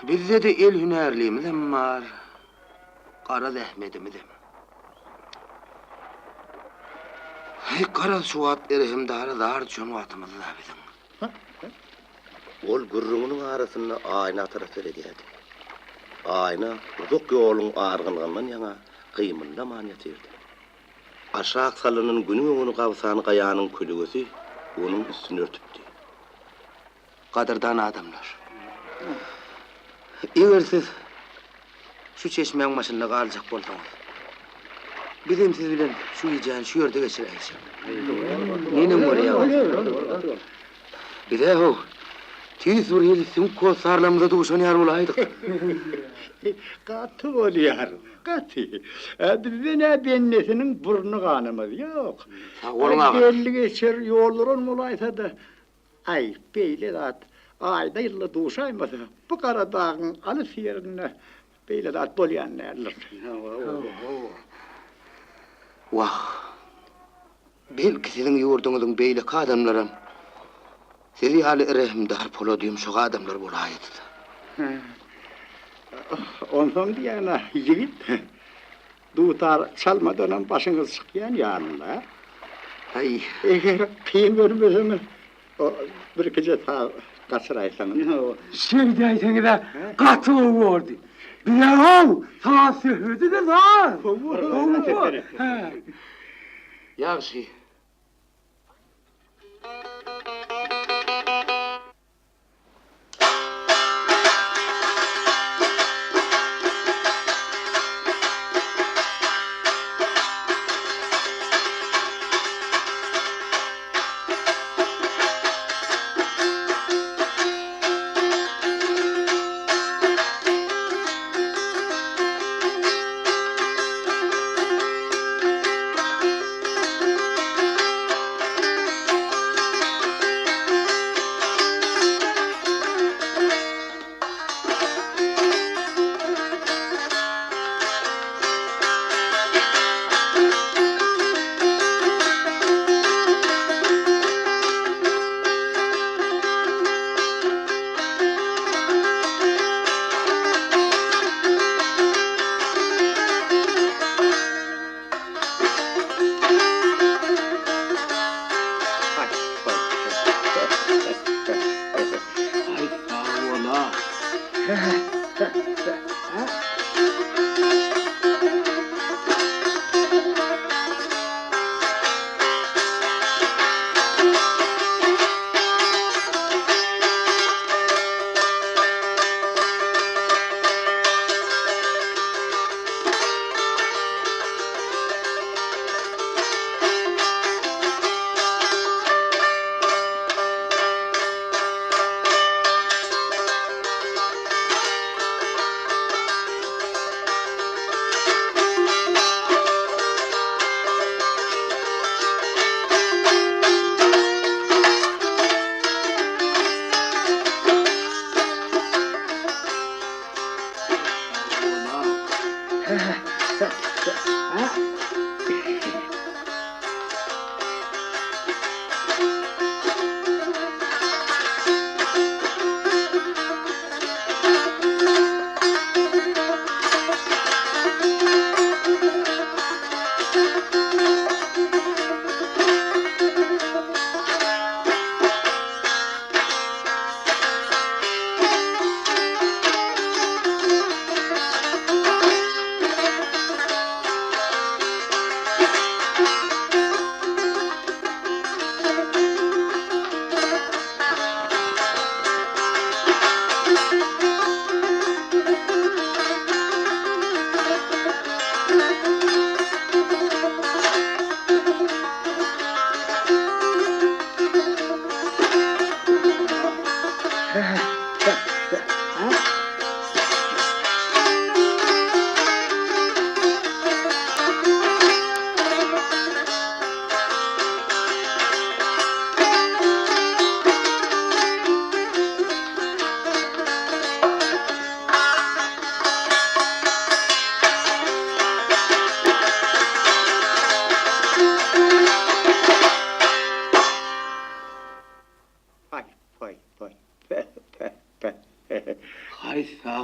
Bizde-de el hünärlimizem bar, gara zähmedimizem. Heý, garaz, şu wagt rehimdara zar düşen wagtymyz-da biziň. Ol gürrüňiniň arasynda Aýna tarap seredýärdi. Aýna uzak ýoluň argynlygyndan ýaňa gymyldaman ýatyrdy. Aşak salynan günüň öňüni gabsan gaýanyň kölegesi onuň üstüni örtüpdi. Gadyrdan adamlar! Eger siz şu çeşmäň başynda galjak bolsaňyz, bizem siz bilen şu gijäni şu ýerde geçiräýjek. Neneň bolýar? Biz-ä-how, tüýs bir hili süňk hossarlarymyza duşan ýaly bolaýdyk. Gaty bolýar, gaty. Bizden-ä bendesiniň burny ganamaz, ýok. Sag boluň, aga. Belli geçer ýolduran bolaýsa-da, aý, beýle zat aýda-ýylda duşaýmasa, bu gara dagyň alys ýerinde beýle zat bolýan däldir. Wah, Belki siziň ýurduňyzyň beýleki adamlaram siz ýaly rehimdar, polady ýumşak adamlar bolaýydy-da. Onsoň diýýän-ä, ýigit, dutar çalmadanam başyňyz çykýan ýaly-la. Haý. Eger kyn görmeseňiz, birkije saz gaçyraýsaňyz. Şeýdäýseňiz-ä gaty gowy bordy. Bize-how, saz söhbedi-de saz. Gowy. Hä. Ýagşy. Aý, sag bol-a.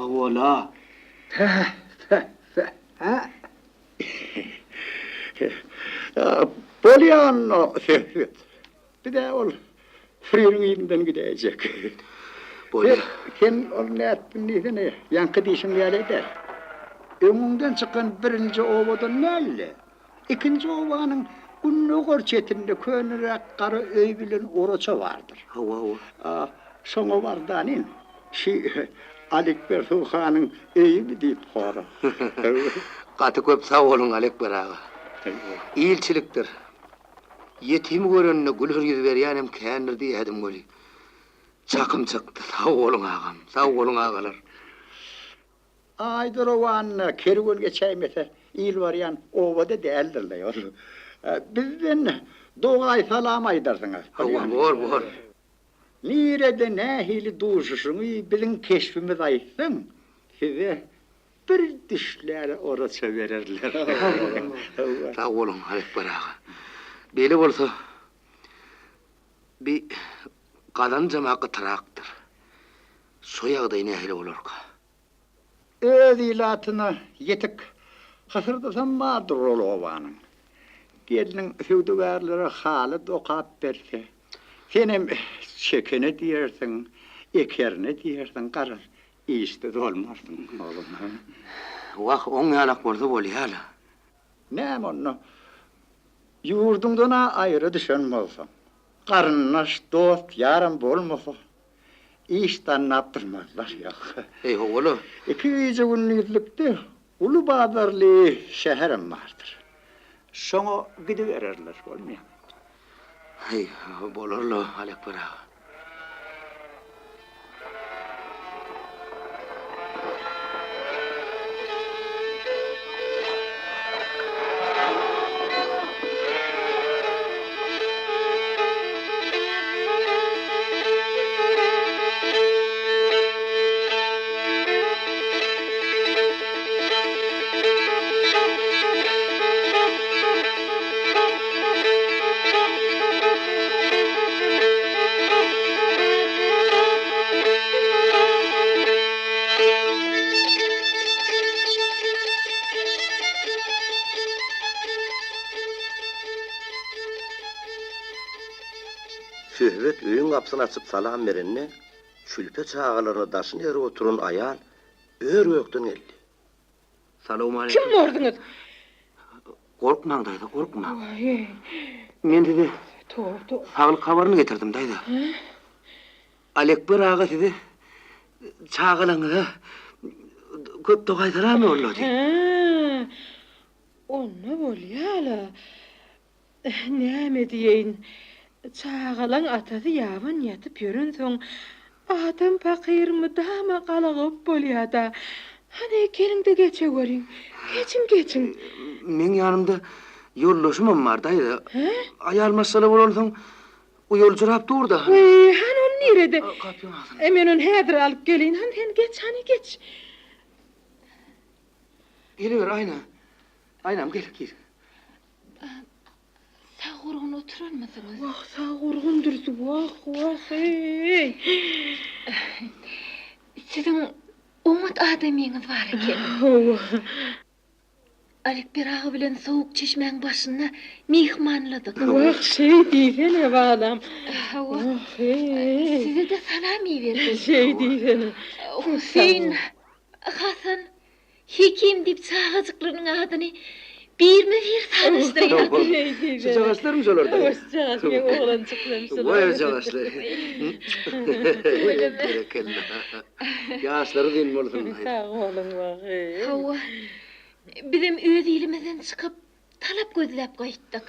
Hawa-la. Päh-päh-päh-hä. Bolýan-da, Söhbet. Biz-ä ol süriniň yzyndan gidäýjek. Bolýa. Sen ol nätdiň diýsene, ýaňky diýşiň ýaly eder. Öňüňden çykan birinji obadan däl-de, ikinji obanyň gündogar çetinde köneräk gara öý bilen oraça bardyr. Hawa, hawa. Şoňa bar-da, inim. Şi Alikber Suhanyň öýümi diýip sora. Gaty köp sag boluň, Alikber aga. Ilçilikdir. Ýetimi görende güler ýüz berýänem kändir diýýädim weli, çakym çykdy. Sag boluň agam, sag boluň agalar. Aýda rowanyna kerwen geçäýmese il barýan oba-da däldir-le ol. Bizden dogaý salam aýdarsyňyz. Hawa, bor, bor. Nirede nähili duşuşyňy biziň keşbimiz aýtsaň, size Bir düşläre oraça bererler. Sag boluň, Alekber aga. Beýle bolsa, bi gazanjam-a gytyrakdyr. Şo ýagdaý nähili bolarka? Öz ilatyna ýetik hysyrdysam bardyr ol obanyň. Gelniň söwdagärlere haly dokap berse, senem çekene diýersiň, ekerine diýersiň, garaz, Işsiz bolmarsyň, oglum. Wah, oň ýalak bolsa bolýa-la. Näme onda, ýurduňdan-a aýra düşen bolsaň, garyndaş, dost-ýaram bolmasa, iş dannap durmazlar, ýok. Eý, hawa-la. Iki gije-gündizlikde uly bazarly şäherem bardyr. Şoňa gidibererler, bolmaýamy? Heý, bolar-la, Alekber aga. Söhbet öýüň gapysyny açyp salam berende, çülpe çagalaryny daşyna erip oturan aýal ör-gökden geldi. Salowmaleýkim. Kim borduňyz? Gorkmaň daýza, gorkmaň. Men size saglyk habaryny getirdim daýza. Alekber aga size çagalaryňyza köp dogaý salam ýollady. Hä, onda bolýa-la. Näme diýeýin, çagalaň atasy ýaban ýatyp ýörensoň, adam pakyr mydama galagop bolýa-da. Hany, geliň-de geçeweriň. Geçiň, geçiň. Meň ýanymda ýoldaşymam bar, daýza. Hä? Aýal maşgala bolansoň, uýaljyrap dur-da. Wiý, hany ol nirede? Gapyň agzynda. E, men ony häzir alyp geleýin. Hany, sen geç, hany, geç. Geliber, Aýna. Aýnam, gel, gir. Sag gurgun oturanmysyňyz? Wah, sag gurgundyrys, wah, wah, eý! Siziň oňat adamyňyz bar eken. Hawa. Alikber aga bilen sowuk çeşmäň başynda myhmanladyk. Wah, şeý diýsene, balam. Hawa. Wah, eý! Size-de salam iberdi. Şeý diýsene. Huseýn, Hasan, Hekim diýip çagajyklarynyň adyny birme-bir sanaşdyrýardy. Şujagaçlarmy şolar daýy? Şujagaç meň oglanjyklarym şular. Waý ojagaçlar. Tüweleme. Berekella. Ýaşlary uzyn bolsun. Sag boluň wagy. Hawa. Bizem öz ilimizden çykyp, talap gözläp gaýtdyk.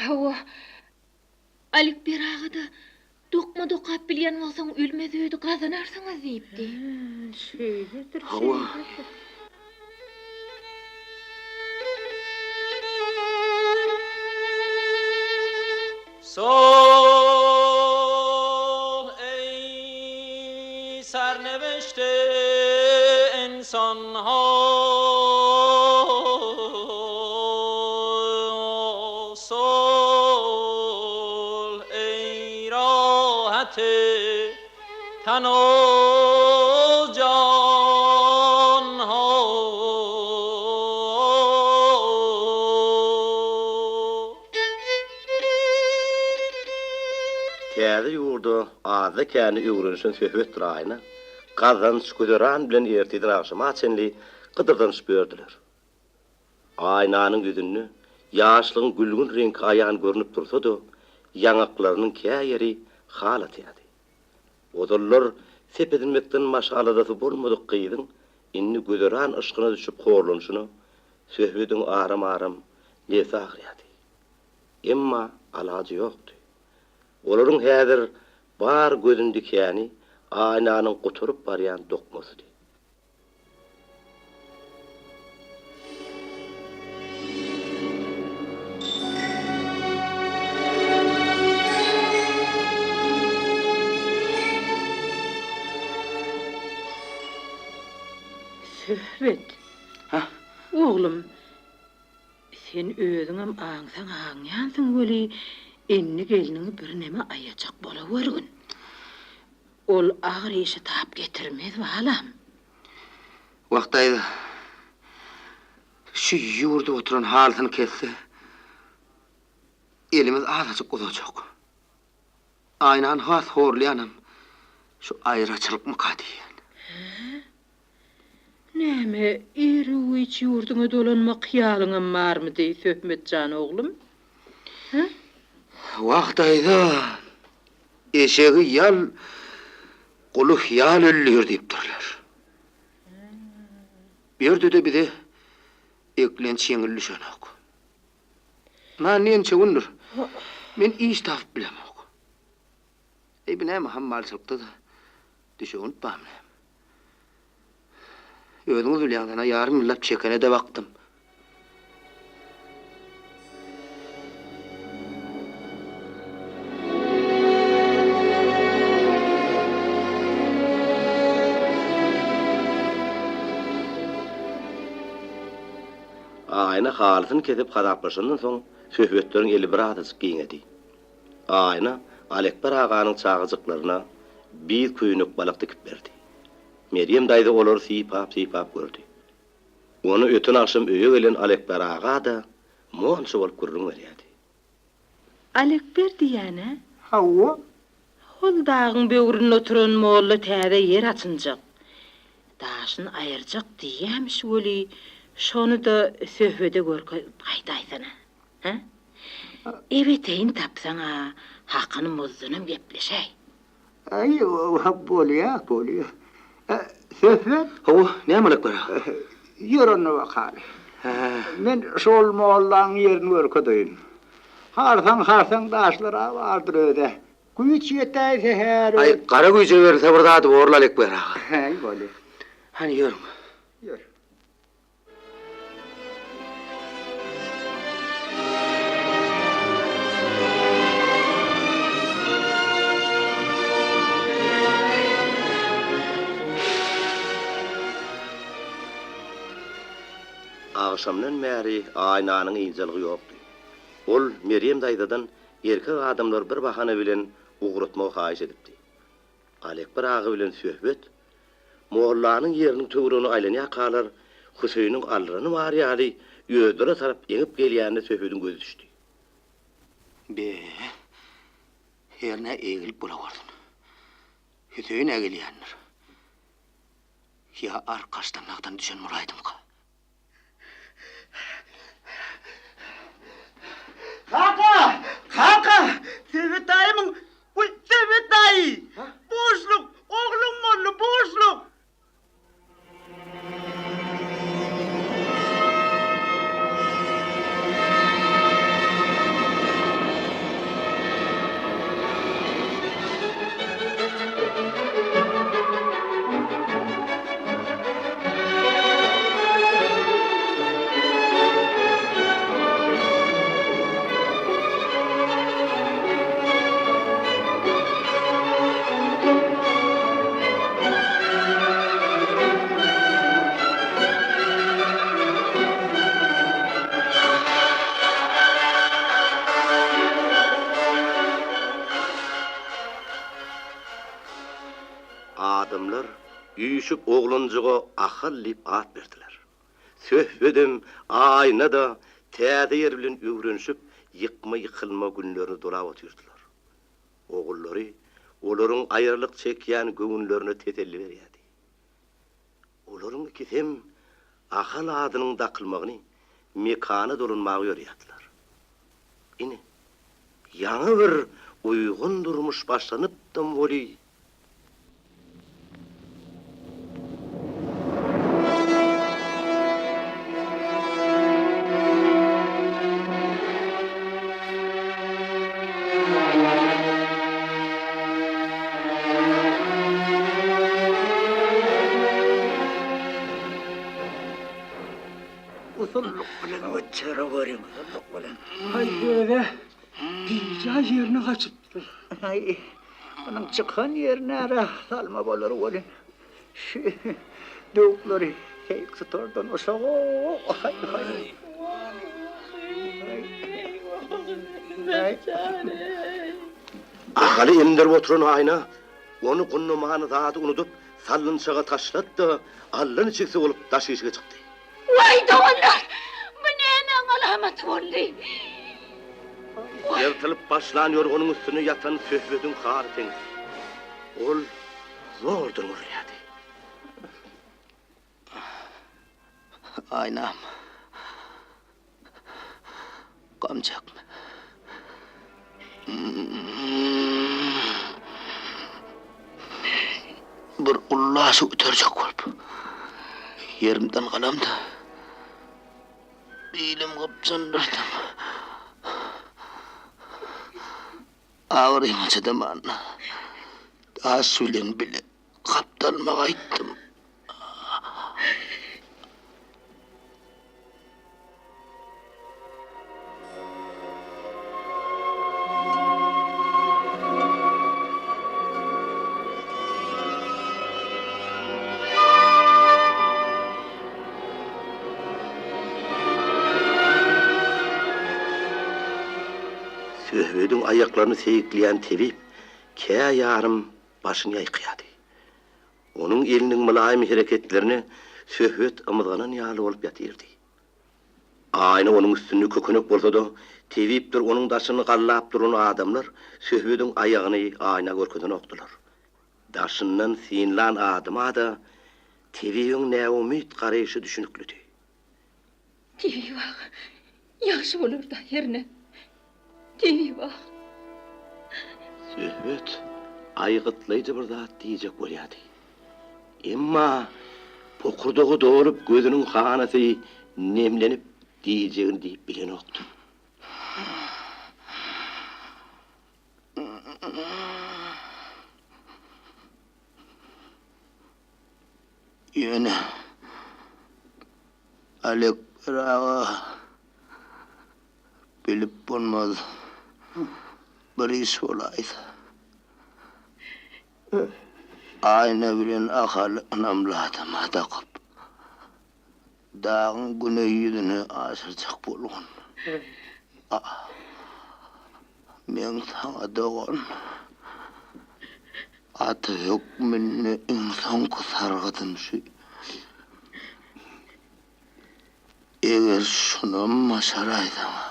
Hawa. Alikber aga-da, Dokma dokap bilýän bolsaň ölmez-ödi gazanarsyňyz diýipdi. Şeýledir, Hawa. şeýledir. Sulh eý sernewişti ynsan-ha, Sulh eý rahaty ten-u jan. bolsa azda-käni öwrenişen Söhbetdir Aýna gazanç, güzeran bilen ertirden agşama çenli gydyrdanyşyp ýördüler. Aýnanyň ýüzünde ýaşlygyň gülgün reňki aýan görnüp dursa-da, ýaňaklarynyň kä ýeri hal atýardy. Ozallar sep edinmekden başga aladasy bolmadyk gyzyň indi güzeran yşkyna düşüp horlanyşyna Söhbediň aram-aram nebsi agyrýardy. Emma alajy ýokdy. Olaryň häzir bar gözüni dikýäni Aýnanyň gutaryp barýan dokmasydy. Söhbet. Hä? Oglum, sen özüňem aňsaň aňýansyň weli, indi gelniňi birneme aýajak bolawergin. Ol agyr işe tap getirmez, balam. Wah, daýza, şu ýüwürdip oturan halysyny kesse, elimiz azajyk uzajak. Aýnany has horlaýanam şu aýraçylykmyka diýýän. Hä? Näme, iru-giç ýurduňa dolanmak hyýalyňam barmydy, Söhbet jan oglum? Hä? Wah, daýza, eşegi ýal, guly hyýal öldür diýipdirler. Bu ýerde-de bize eklenç ýeňil düşenok. Ynha, ençe gündür, men iş tapyp bilemok. Eý, bu näme, hammalçylykda-da düşewünt barmy näme? Özüňiz bilýäňiz, ana, ýarym ýyllap çekene-de bakdym. Aýna halysyny kesip hasaplaşandan soň, söhbetleriň eli birazajyk giňedi. Aýna Alekber aganyň çagajyklaryna biýz köýnek balak dikip berdi. Merýem daýza olary sypap-sypap gördi. Ony öten agşam öýe gelen Alekber aga-da monça bolup gürrüň berýärdi. Alekber diýýän-ä? Hawa. Hol dagyň böwründe oturan molla täze ýer açynjak. Daşyny aýyrjak diýýämiş weli, şony-da Söhbede görkezip gaýdaýsana. Hä? Ebeteýini tapsaň-a, hakyny muzdunam gepleşäý. Aý, bolýa, bolýa. Söhbet? Hawa, näme Alekber aga? Ýör onda bakaly. Hä. Men şol mollaň ýerini görkezeýin. Harsaň-harsaň daşlar-a bardyr öz-ä. Güýç ýetäýse häli. Aý, gara güýje berilse bir zady borly Alekber aga. Häý, bolýa. Hany ýörüň. Ýör. Agşamdan bäri Aýnanyň ynjalygy ýokdy. Ol Merýem daýzadan erkek adamlary bir bahana bilen ugratmagy haýyş edipdi. Alekber aga bilen söhbet mollanyň ýeriniň töweregine aýlanýarkalar Hüseýiniň aldyrany bar ýaly özlerine tarap eňip gelýänine Söhbediň gözi düşdi. Be, hernä eýgilik bolawersin. Hüseýin-ä gelýändir. Ýa arkaçdan nagdan düşen bolaýdymyka? Kaka! Kaka! Söhbet daýymyň Bu Söhbet daýy! Buşluk! Ogluň boldy, buşluk! Adamlar üýşüp oglanjyga Ahal diýip at berdiler. Söhbedem, Aýna-da täze ýer bilen öwrenişip, ýykma-ýykylma günlerini dolap otyrdylar. Ogullary. Olaryň aýralyk çekýän göwünlerine teselli berýärdi. Olaryň ikisem Ahal adynyň dakylmagyny mekana dolanmaga ýörýärdiler. Ine, ýaňy bir uýgun durmuş başlanypdam weli, Usullyk bilen göçere görüň, usullyk bilen. Haý, öz-ä bijaý ýerine gaçypdyr. Haý, munuň çykan ýeri närä salma bolar welin, şu döwükleri seýik tutardan uşag-ow, haý, haý. Ahaly emdirip oturan Aýna ony gundamany zady unudyp, salynçaga taşlady-da, allaniçigsi bolup daş işige çykdy. Waý, doganlar, bu nämäň alamaty boldy? Ýyrtylyp başlan ýorganyň üstünde ýatan Söhbediň haly teňdi. Ol zordan gürleýärdi. Aýnam. Gam çekme. Bir gullasy göterjek bolup, ýerimden galamda, bilim gypjyndyrdım. Agyryma çydaman, daş bilen bile gapdalyma gaýtdym. Söhbediň aýaklaryny seýikleýän tebip kä ýarym başyny ýaýkaýardy. Onuň eliniň mylaýym hereketlerine Söhbet ymyzganan ýaly bolup ýatyrdy. Aýna onuň üstünde kökenek bolsa-da, tebipdir onuň daşyny gallap duran adamlar Söhbediň aýagyny Aýna görkezenokdylar. Daşyndan synlan adama-da tebibiň näumyt garaýşy düşüniklidi. Tebip aga, ýagşy bolar-da hernä. Tebip aga. Söhbet aýgytlaýjy bir zat diýjek bolýardy. Emma bokurdagy dolup, gözüniň hanasy nemlenip diýjegini diýip bilenokdy. Ýöne Alekber aga bilip bolmaz bir iş bolaýsa. Aýna bilen Ahaly ynamly adama dakyp, dagyň güneý ýüzüne aşyrjak bolgun. Meň saňa dogan ata hökmünde iň soňky sargydym şu. Eger şunam başaraýsaň-a,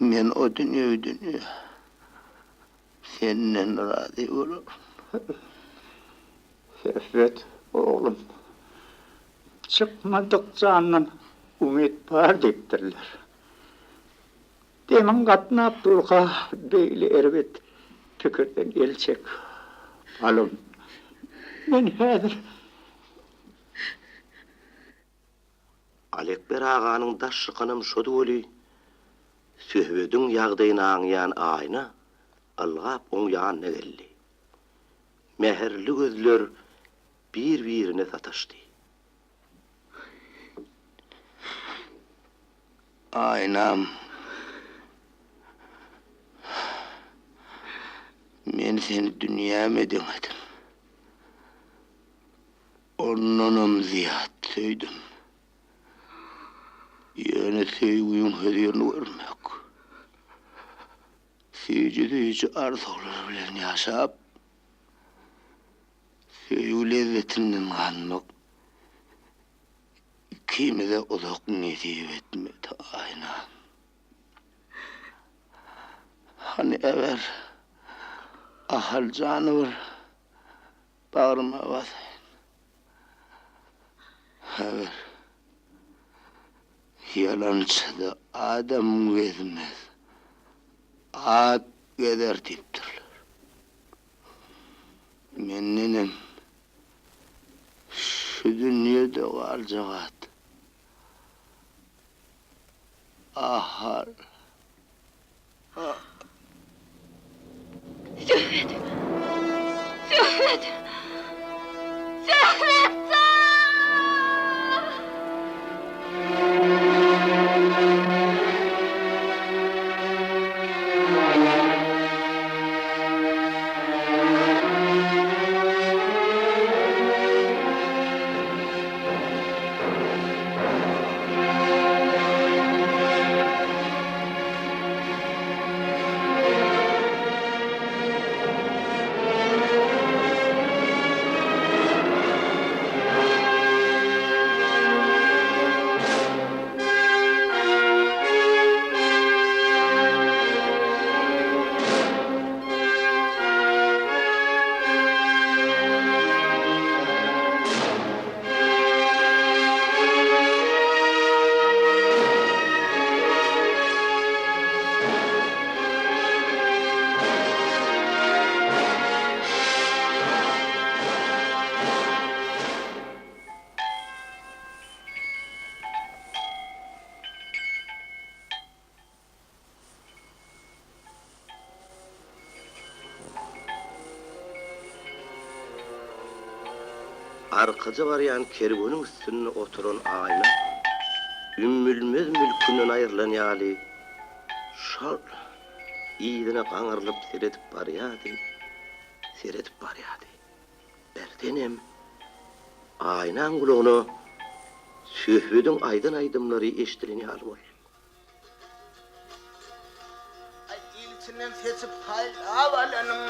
men o dünýewi dünýe senden razy bolaryn. Söhbet, oglum, çykmadyk jandan umyt bar diýipdirler. Demiň gatnap durka beýle erbet pikirden el çek, balam. Men häzir. Alekber aganyň daş çykanam şody weli, Söhbediň ýagdaýyny aňýan Aýna ylgap oň ýanyna geldi. Mähirli gözler bir-birine sataşdy. Aýnam. Men seni dünýäme deňedim. Ondanam zyýat söýdüm. Ýöne söýgüň hözirini görmek, süýji-süýji arzuwlar bilen ýaşap, söýgi lezzetinden ganmak ikimize uzak nesip etmedi, Aýnam. Hany, äber. Ahal jany bir bagryma basaýyn. Haber. Ýalançyda adam gezmez, at gezer diýipdirler. Mendenem şu dünýede galjak at Ahal. Söhbet! Söhbet! Söhbet jan! Arkaja barýan kerweniň üstünde oturan Aýna ümmülmez mülkünden aýrylan ýaly, şol yzyna gaňrylyp seredip barýardy, seredip barýardy. Birdenem Aýnaň gulagyna Söhbediň aýdan aýdymlary eşidilen ýaly boldy. Aý, il içinden seçip saýlap alanym.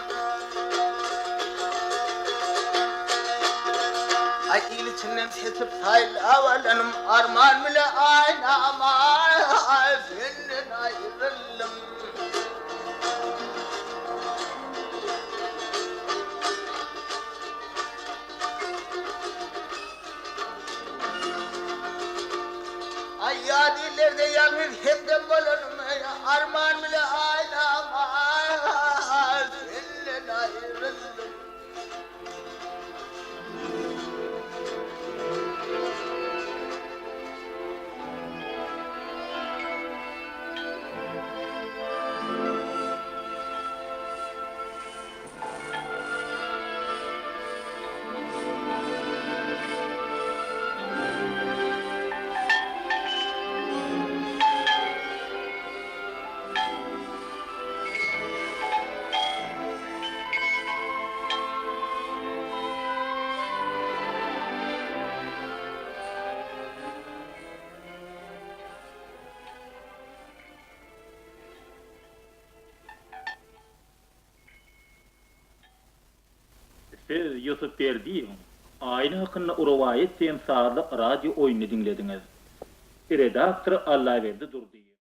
Aý, il içinden seçip saýlap alanym, Arman bile aýnam, aý, senden aýryldym. Aý, ýat illerde ýalňyz hemdem bolanym, Arman bile aýnam, aý, senden aýryldym. Siz Ýusup Berdiýewiň Aýna hakynda rowaýat diýen sazly radio oýnuny diňlediňiz. Redaktor Allaberdi Durdyýew.